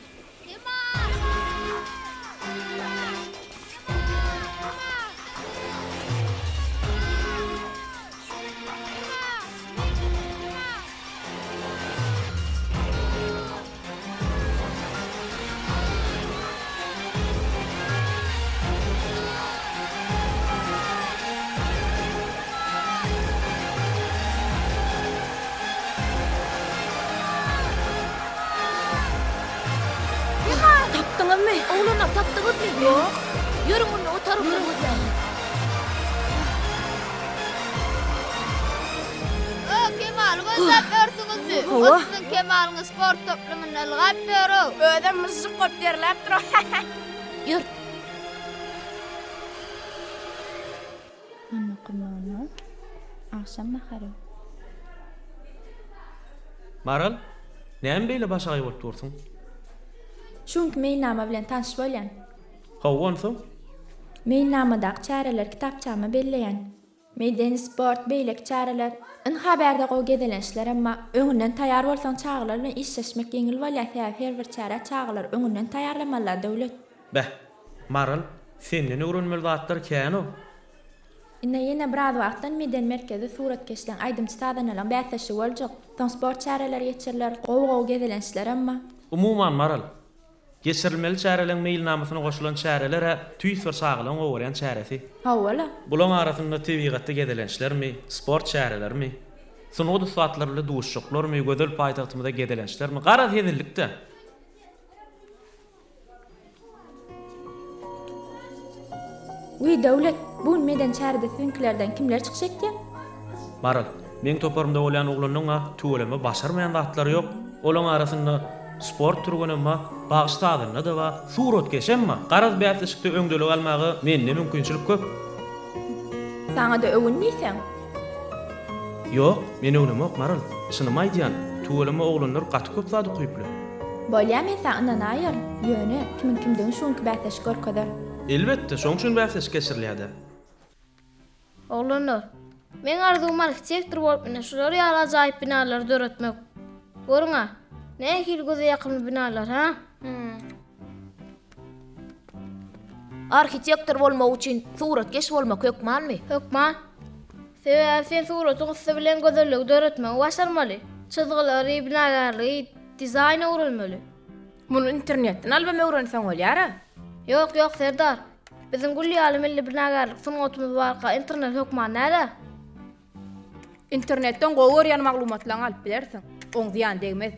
Tapdyňyzmy? Oglanlar, tapdyňyzmy? Ýok. Ýörüň onda o taraplara gözläliň. O, Kemaly gözläp ýörsüňizmi? O siziň Kemalyňyz sport toplumynda ylgap ýör-ow. Özem myžžyk bolup derläp dur. Ýör. Agşam nahary. Maral, näme beýle başagaý bolup dursuň? Şu günki meýilnama bilen tanyş bolýan. Hawa, onsoň? Meýilnamadaky çäreleri kitapçama belleýän. Medeni, sport, beýleki çäreler. Ynha bärde gowy gezelençlerem bar. Öňünden taýýar bolsaň çagalar bilen işleşmek ýeňil bolýar, sebäbi her bir çärä çagalary öňünden taýýarlamalylar Döwlet. Beh, Maral, senden öwrenmeli zatlar kän-ow. Ine ýene biraz wagtdan medeni merkezde suratkeşleň, aýdymçy-sazandalaryň bäsleşigi boljak. Soň sport çäreleri geçiriler, gowy-gowy gezelençlerem bar. Umuman, Maral, geçirilmeli çäreleň meýilnamasyna goşulan çäreler-ä tüýs bir çagalaň gowy görýän çäresi. Hawa-la. Bulaň arasynda tebigatda gezelençlermi, sport çärelerimi, sungat ussatlary bilen duşuşyklarmy, gözel paýtagtymyza gezelençlermi, garaz hezillik-dä. Wiý, Döwlet, bu gün medeni çärede siziňkilerden kimler çykyş etýär? Maral, meň toparymda bolýan oglanlaň-a tüweleme başarmaýan zatlary ýok. Olaň arasynda sport türgenem bar, bagşy-sazanda-da bar, suratkeşem bar. Garaz bäsleşikde öňdelik almaga mende mümkinçilik köp. Saňa-da öwün diýseň. Ýok, men öwnemok, Maral. Çynymy aýdýan, tüweleme oglanlar gaty köp zat ukyply. Bolýa men saňa ynanaýaryn, ýöne kimiň kimdigini şu günki bäsleşik görkezer. Elbetde, şoň üçin bäsleşik geçirilýär-dä. Oglanlar, meň arzuwym arhitektor bolup ine şular ýaly ajaýyp binalary döretmek. Görüň-ä, nähili göze ýakymly binalar, hä? Arhitektor bolmak üçin suratkeş bolmak hökmanmy? Hökman. Sebäbi sen suratyň üsti bilen gözelligi döretmegi başarmaly. Çyzgylary, binagärligi, dizaýny öwrenmeli. Muny internetden alybam öwrenseň bolýar-a. Ýok, ýok, Serdar. Biziň gül ýaly milli binagärlik sungatymyz barka internet hökman däl-ä. Internetden gowy görýän maglumatlaryňy alyp bilersiň. Oň zyýany degmez.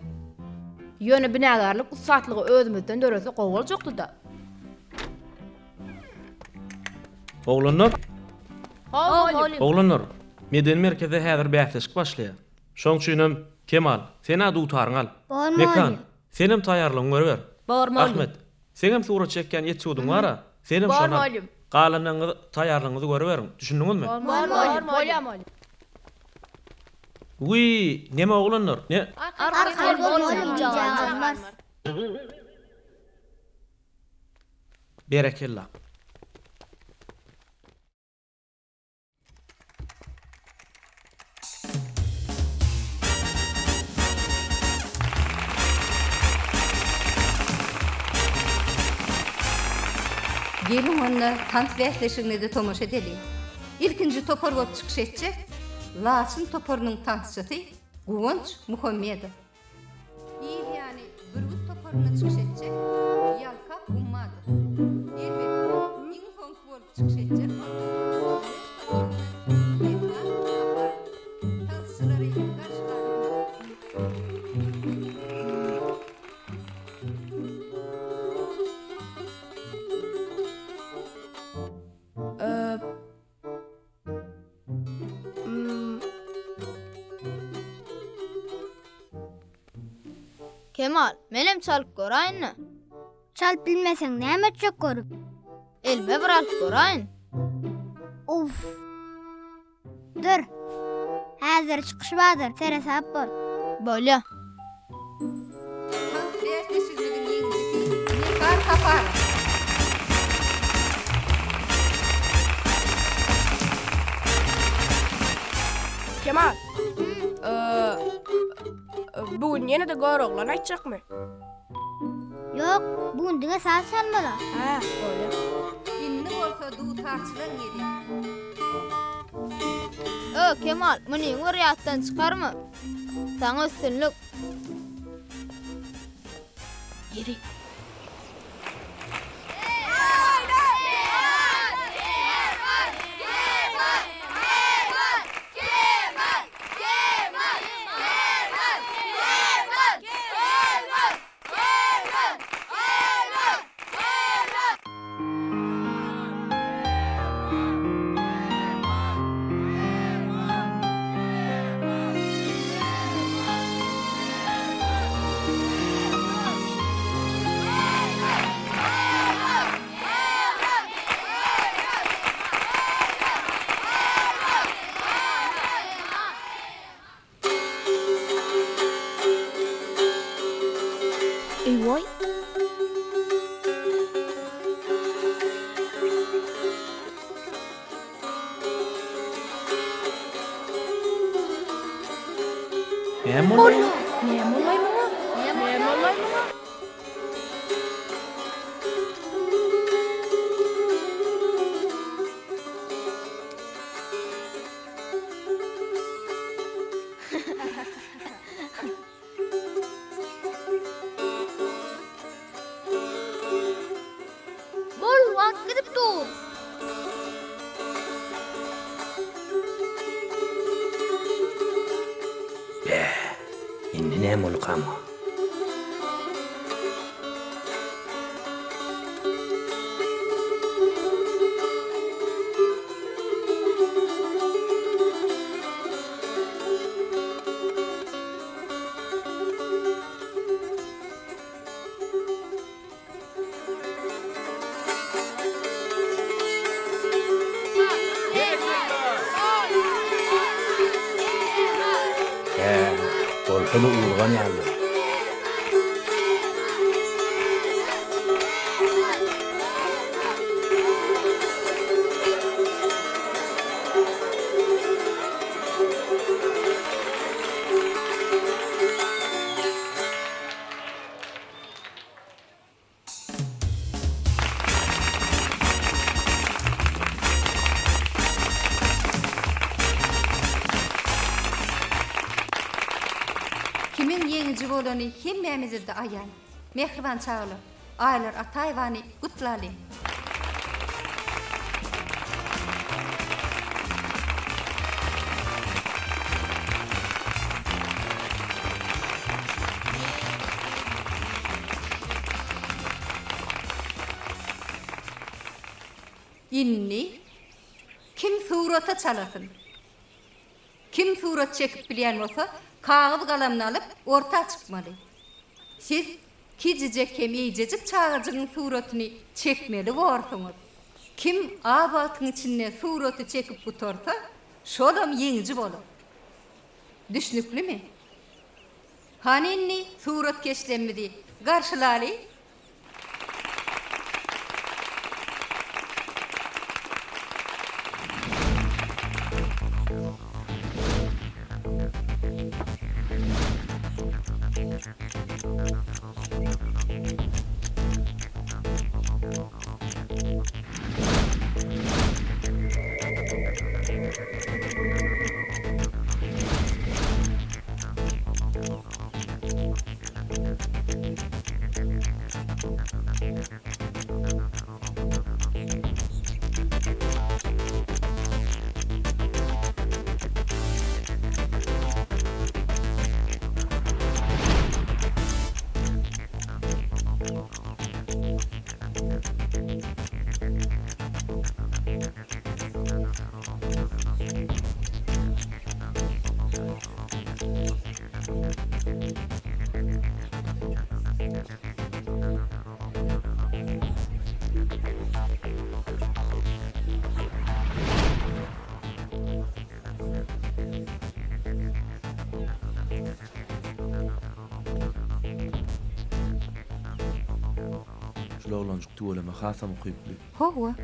Ýöne binagärlik ussatlygy özümizden dörese gowy boljakdy-da. Oglanlar! Hawa, mugallym. Oglanlar, medeni merkezde häzir bäsleşik başlaýar. Şoň üçinem, Kemal, sen-ä dutaryňy al. Bor, Mekan, mugallym. senem taýýarlygyňy görüber. Bor, mugallym. Ahmet, seňem surat çekýän etýudyň bar-a, senem Bor, şony al. mugallym. Galanyňyz taýýarlygyňyzy görüberiň, düşündiňizmi? Bor, mugallym. Bolýar, mugallym. Wiý, neme oglanlar, ne? Arkaýyn bol, mugallym, gijä galmarys. Berekella. Geliň onda tans bäsleşigine-de tomaşa edeliň. Ilkinji topar bolup çykyş etjek Laçyn toparynyň tansçysy Guwanç Muhammedow. Yz ýany Bürgüt toparynda çykyş etjek Ýalkap Gummadow. Elbetde, iň soňky bolup çykyş etjek bolsa Güneş toparyndan Mekan Saparow. Tansçylary garşylalyň. Kemal, menem çalyp göräýin-le. Çalyp bilmeseň näme etjek görüp? Elime bir alyp göräýin. Uff. Dur. Häzir çykyş bardyr, seresap bol. Bolýa. Tans bäsleşigimiziň ýeňijisi Mekan Saparow. Kemal. Bu gün ýene-de Göroglyny aýtjakmy? Ýok, bu gün diňe saz çalmaly. Hä, bolýa. Indi bolsa dutarçylaň gezegi. Ö, Kemal, munyňy bir ýatdan çykarma. Saňa üstünlik. Ýeri. Näme boldy? Näme boldy muňa? Näme boldy muňa? Bol, wagt gidip dur. Bä, indi näme bolduka muňa? Hä, bolsa-da urgan ýaly. Kimiň ýeňiji bolany hemmämize-de aýan. Mähriban çagalar, Aýlar Ataýewany gutlalyň! Indi kim surata çalasyn? Kim surat çekip bilýän bolsa, kagyz galamyny alyp, orta çykmaly. Siz kijijek hem eýjejik çagajygyň suratyny çekmeli borsuňyz. Kim az wagtyň içinde suraty çekip gutarsa, şolam ýeňiji bolar. Düşnüklimi? Hany indi suratkeşlemmizi garşylaly. Şul oglanjyk tüweleme hasam ukyply. Hawa.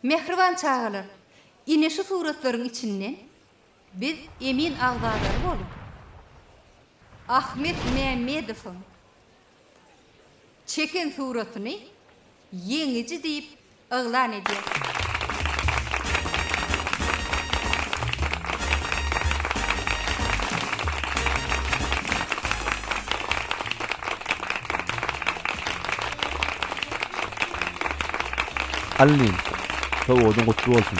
Mähriban çagalar, ine şu suratlaryň içinden biz emin agzalary bolup, Ahmet Mämmedowyň çeken suratyny ýeňiji diýip yglan edýär. Allin, sowgadyň gutly bolsun!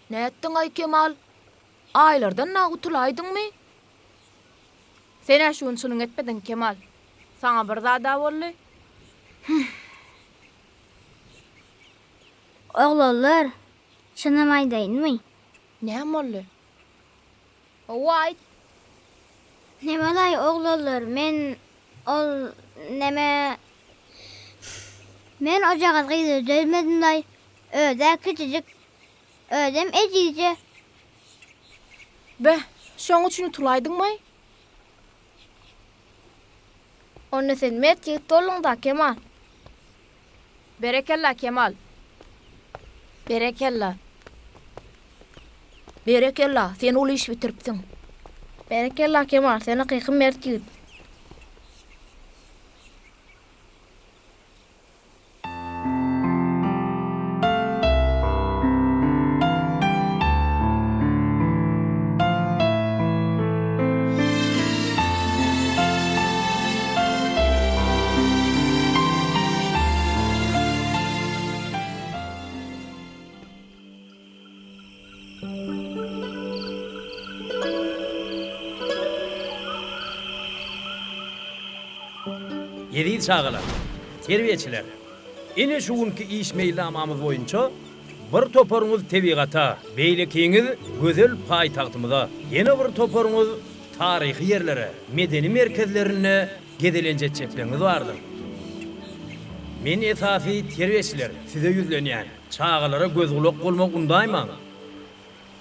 Nätdiň-aý Kemal? Aýlardan-a gutulaýdyňmy? Sen-ä şu gün çynyňy etmediň, Kemal. Saňa bir zad-a boldy. Oglanlar, çynym aýdaýynmy? Näme boldy? Hawa, aýt. Nemelaý, oglanlar, men ol neme Men ojagaz gyza dözmedim-laý. Öz-ä kiçijik, özem ejizje. Beh, şoň üçin utulaýdyňmaý? Onda sen mert ýigit bolduň-da, Kemal. Berekella, Kemal. Berekella. Berekella, sen uly iş bitiripsiň. Berekella, Kemal, sen hakyky mert ýigit. Eziz çagalar, terbiýeçiler! Ine şu günki iş meýilnamamyz boýunça bir toparyňyz tebigata, beýlekiňiz gözel paýtagtymyza, ýene bir toparyňyz taryhy ýerlere, medeni merkezlerine gezelenç etjekleriňiz bardyr. Men esasy terbiýeçiler size ýüzlenýän, çagalara göz-gulak bolmagy undaýmaň.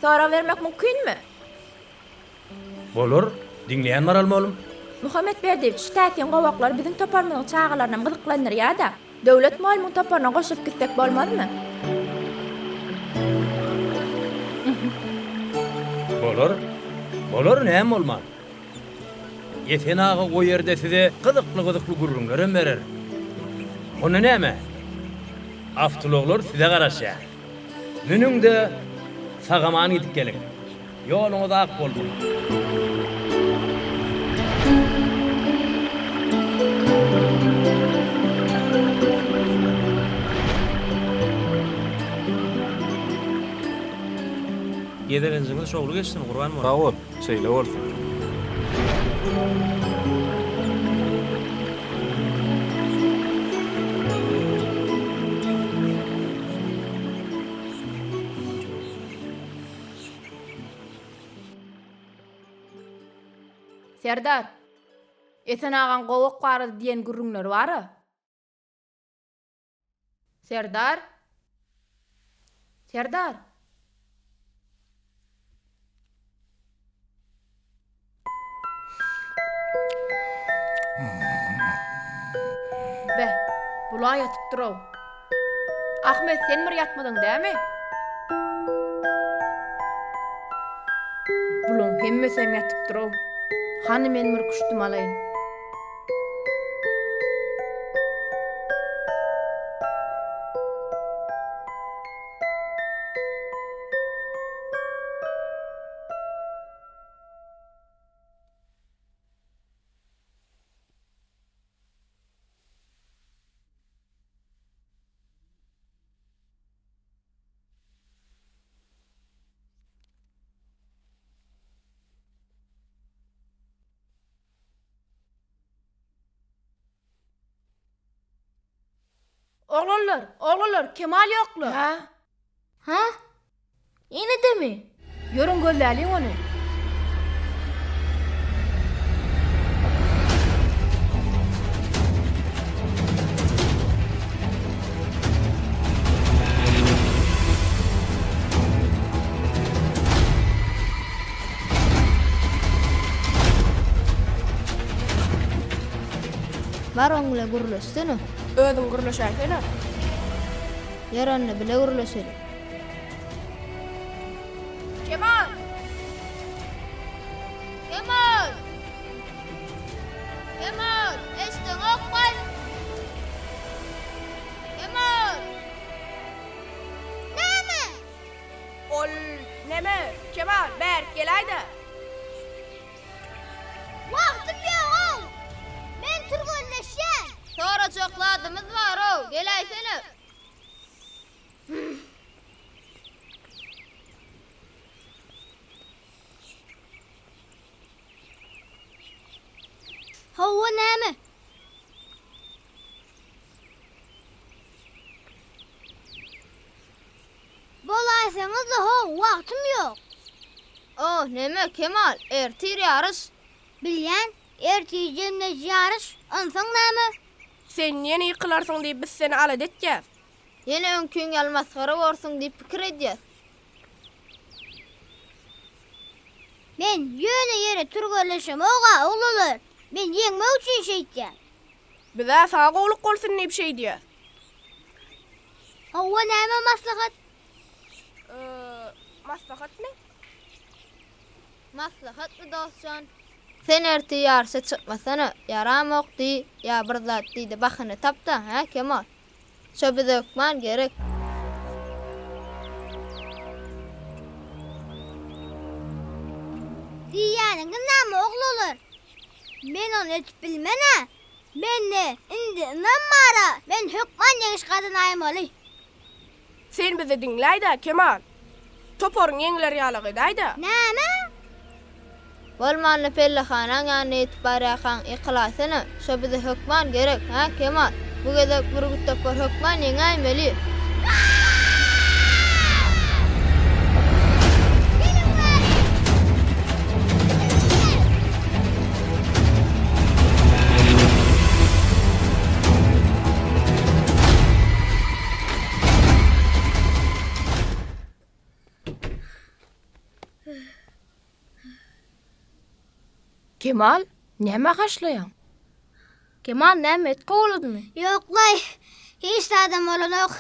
Sorag bermek mümkinmi? Bolar, diňleýän Maral mollum. Muhammet Berdiýewiç, şu täsin gowaklar biziň toparymyzyň çagalarynam gyzyklandyrýar-da. Döwlet mollumyň toparyna goşulyp gitsek bolmazmy? Bolar, bolar, näme bolman. Esen aga o ýerde size gyzykly-gyzykly gürrüňlerem berer. Onda näme? Awtoulaglar size garaşýar. Münüň-de, sag-aman gidip geliň. Ýoluňyz ak bolsun! Gezelenjiňiz şowly geçsin, Gurban mugallym. Sag bol, şeýle bolsun. Serdar, Esen agaň gowak barady diýen gürrüňleri bar-a? Serdar? Serdar? Beh, bula ýatypdyr-ow. Ahmet, sen bir ýatmadyň dämi? Bulaň hemmesem ýatypdyr-ow. Hany men bir küşdüm alaýyn. Oglanlar, oglanlar, Kemal ýokla. Hä? Hä? Ýene-demi? Ýörüň gözläliň ony. Bar oň bilen gürleşsene. Özüň gürleşäýsene. Ýör onda bile gürleşeli. Kemal! Kemal! Kemal! Eşdeňokmy? Kemal! Näme? Ol neme? Kemal, bärik geläý-dä. Wagtym ýog-ow! Men türgenleşýän. Sorajak zadymyz bar-ow, geläýsene. Hawa, näme? Bolaýsaňyz-da how, wagtym ýok. O, neme, Kemal, ertir ýaryş. Bilýän, ertir jemleýji ýaryş, onsoň näme? Sen ýene ýykylarsyň diýip biz seni alada etýäs. Ýene öňküň ýaly masgara borsuň diýip pikir edýäs. Men ýöne ýere türgenleşemog-a, oglanlar. Men ýeňmek üçin şeýtýän. Biz-ä saňa gowluk bolsun diýip şeýdýäs. Hawa, näme maslahat? Maslahatmy? Maslahatmy, dost jan? Sen ertir ýaryşa çykmasana, ýaramok diý, ýa bir zat diý-de bahyna tap-da, hä, Kemal? Şo bize hökman gerek. Diýýäniňiz näme, oglanlar? Men ony edip bilmen-ä. Mende indi ynam bar-a, men hökman ýeňiş gazanaýmaly. Sen bizi diňläý-dä, Kemal. Toparyň ýeňiler ýalyk edäý-dä. Näme? Bolmanda pellehanaň ýanyna ýetip barýarkaň ýykylaýsana, şo bize hökman gerek, hä, Kemal? Bu gezek Bürgüt topar hökman ýeňäýmeli. Kemal, nämä haşlaýaň? Kemal näme et kowaladymy? Ýoklaý, hiç zadam bolanok.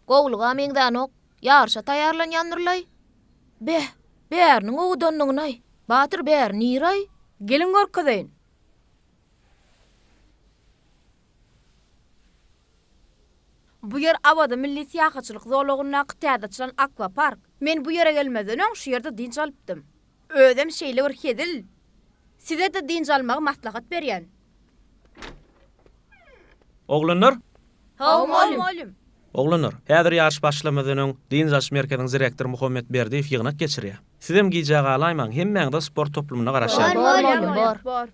Gowulyga meňzänok, ýaryşa taýýarlanýandyrlaý. Beh, bäriniň owadanlygynaý. Batyr bäri niraý? Geliň görkezeýin. Bu ýer Awaza milli syýahatçylyk zolagyndaky täze açylan akwapark. Men bu ýere gelmezden öň şu ýerde dynç alypdym. Özem şeýle bir hezil. Size-de dynç almagy maslahat berýän. Oglanlar! Hawa, mugallym. Oglanlar, häzir ýaryş başlamazdan öň dynç alyş merkeziniň direktory Muhammet Berdiýew ýygnak geçirýär. Sizem gijä galaýmaň, hemmäňize sport toplumynda garaşýan. Bor, mugallym, bor. Bor.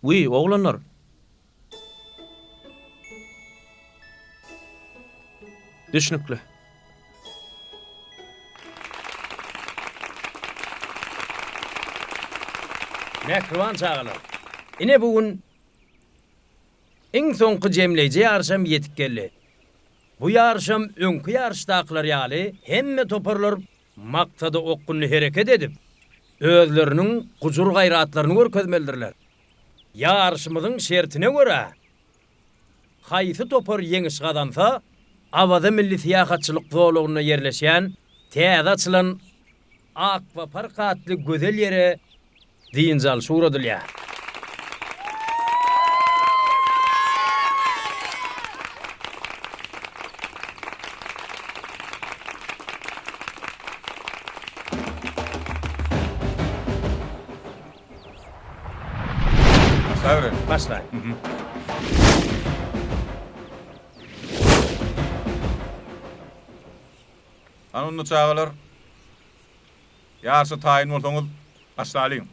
Wiý, oglanlar! Düşnükli. Mähriban çagalar! Ine bu gün iň soňky jemleýji ýaryşam ýetip geldi. Bu ýaryşam öňki ýaryşdakylar ýaly hemme toparlar maksada okgunly hereket edip, özleriniň gujur-gaýratlaryny görkezmelidirler. Ýaryşymyzyň şertine görä, haýsy topar ýeňiş gazansa, Awaza milli syýahatçylyk zolagynda ýerleşýän täze açylan Akwapark atly gözel ýere dynç alşa ugradylýar. Başlabereli. Başlaý. Hany onda çagalar, ýaryşa taýyn bolsaňyz, başlalyň.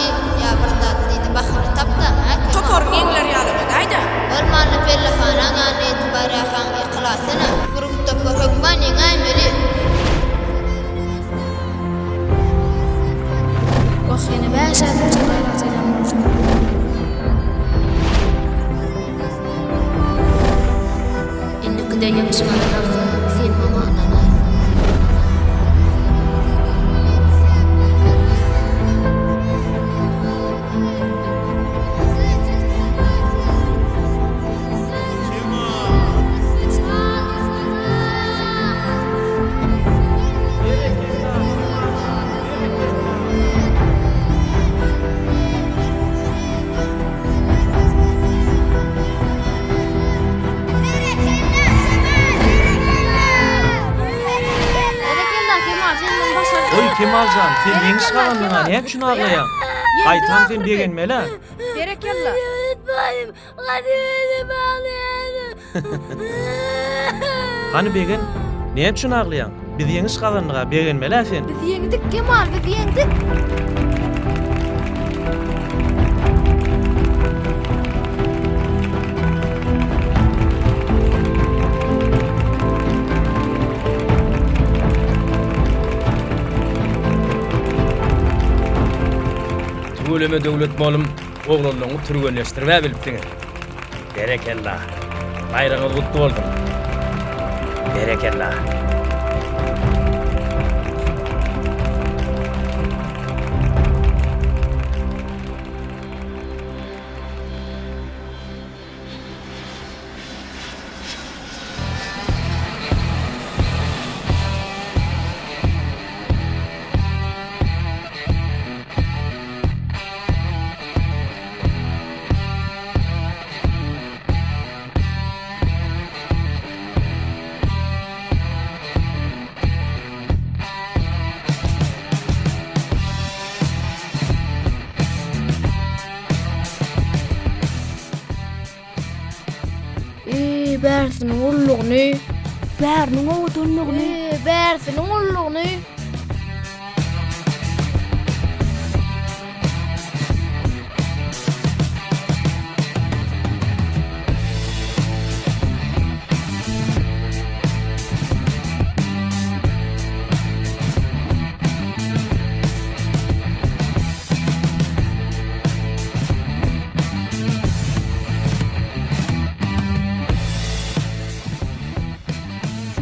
diý, ýa bir zat diý-de bahana tap-da, hä, Kemal? Toparyň ýeňiler ýaly edäý-dä. Bolmanda pellehanaň ýanyna ýetip barýarkaň ýykylaýsana. Bürgüt topar hökman ýeňäýmeli. Wah, ýene bäş ädimjik gaýrat eden bolsam. Indikide ýeňiş gazanarsyň, sen maňa ynanaý. Goý, Kemal jan, sen ýeňiş gazandyň-a, näme üçin aglaýaň? Gaýtam sen begenmeli-ä. Berekella. Hany begen, näme üçin aglaýaň? Biz ýeňiş gazandyg-a, begenmeli-ä sen. Biz ýeňdik, Kemal, biz ýeňdik. Tüweleme Döwlet mollum, Oglanlaryňy türgenleşdiribä bilipsiňiz. Berekella. Baýragyňyz gutly bolsun. Berekella. Eý, bärsiniň ullugyny. Bäriniň owadanlygyny. Eý, bärsiniň ullugyny.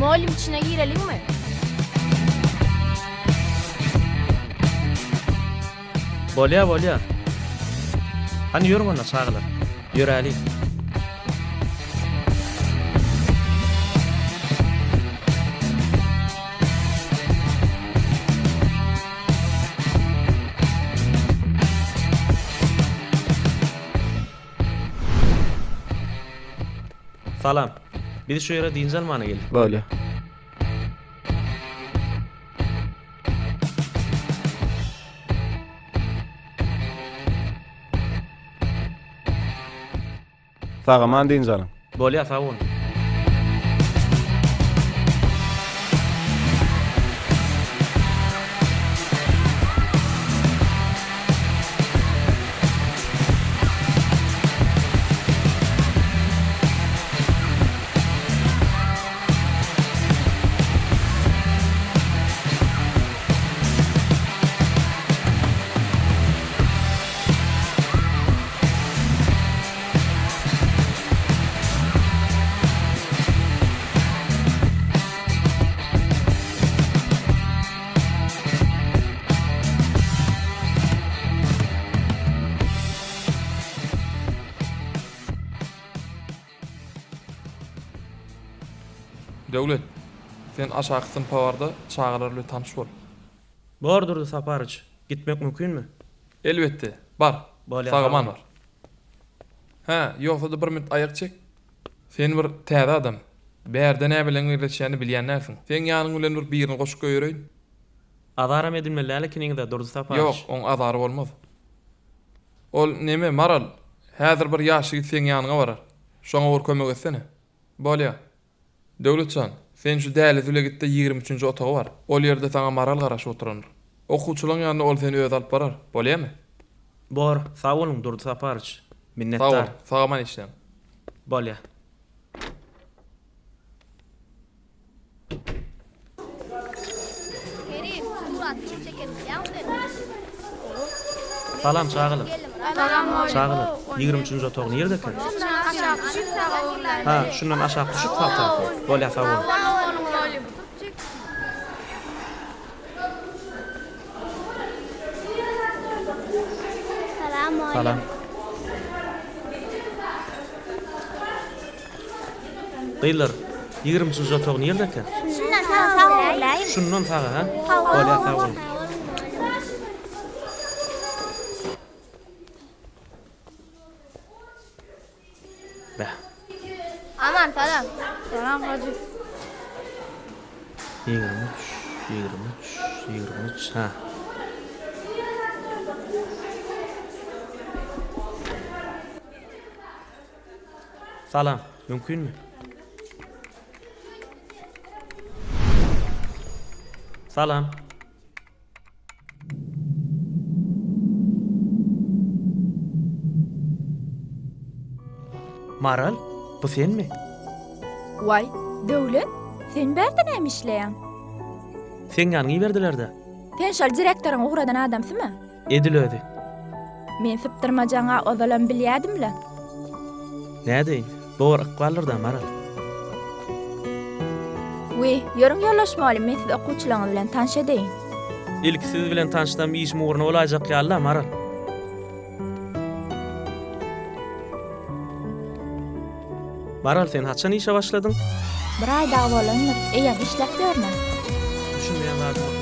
Mugallym içine gireliňmi? Bolýa, bolýa. Hany ýörüň onda çagalar. Ýöräliň. Salam. Biz şu ýere dynç almana geldik. Bolýa. Sag-aman dynç alyň. Bolýa sag boluň. Döwlet, sen aşaky synpa bar-da, çagalar bilen tanyş bol. Bor, Durdy Saparyç, gitmek mümkinmi? Elbetde, bar. Bolýar, Sag-aman sag bol. bar. Hä, ýogsa-da bir minut aýak çek. Sen bir täze adam. Bärde näbilen gürleşýäni bilýän dälsiň. Seň ýanyň bilen bir birini goşup goýbereýin. Azaram edilmeli däl ekeniňiz-ä, Durdy Saparyç. Ýok, oň azary bolmaz. Ol neme, Maral, häzir bir ýaş ýigit seň ýanyňa barar. Şoňa bir kömek etsene. Bolýa. Döwlet jan, sen şu däliz bile git-de 23-nji otaga bar. Ol ýerde saňa Maral garaşyp oturandyr. Okuwçylaň ýanyna ol seni özi alyp barar. Bolýamy? Bor, sag boluň Durdy Saparowiç. Minnetdar. Sag bol, sag-aman işläň. Bolýa. Kerim, suraty kim çeken bilýäňmi sen? Salam çagalar. Salam mugallym. Çagalar, 23 nji otag nirde eken? Şundan aşak düşüp saga öwrüläýmeli. Ha, şundan aşak düşüp sag tarapa. Bolýa, sag boluň. Sag boluň mugallym. Salam mugallym. Salam. Gyzlar, 23 nji otag nirde eken? Şundan saga öwrüläýmeli. Şundan saga, ha? Bolýa, sag boluň. Bäh. Aman salam. Salam hajy. 23, 23, 23, ha. Salam, mümkinmi? Salam. Maral, bu senmi? Waý, Döwlet, sen bärde näme işleýäň? Seň ýanyňa iberdiler-dä. Sen şol direktoryň ugradan adamsymy? Edil özi. Men sypdyrmajaňa ozalam bilýädim-le. Nädeýin, bu bir ykbaldyr-da, Maral. Wiý, ýörüň ýoldaş mugallym, men sizi okuwçylaryňyz bilen tanyş edeýin. Ilki siz bilen tanyşsam işim ugruna bolaýjak ýaly-la, Maral. Maral, sen haçan işe başladyň? Bir aý dagy bolandyr, eýýäm işläp ýörün-ä. Düşünmeýän zadym bolsa.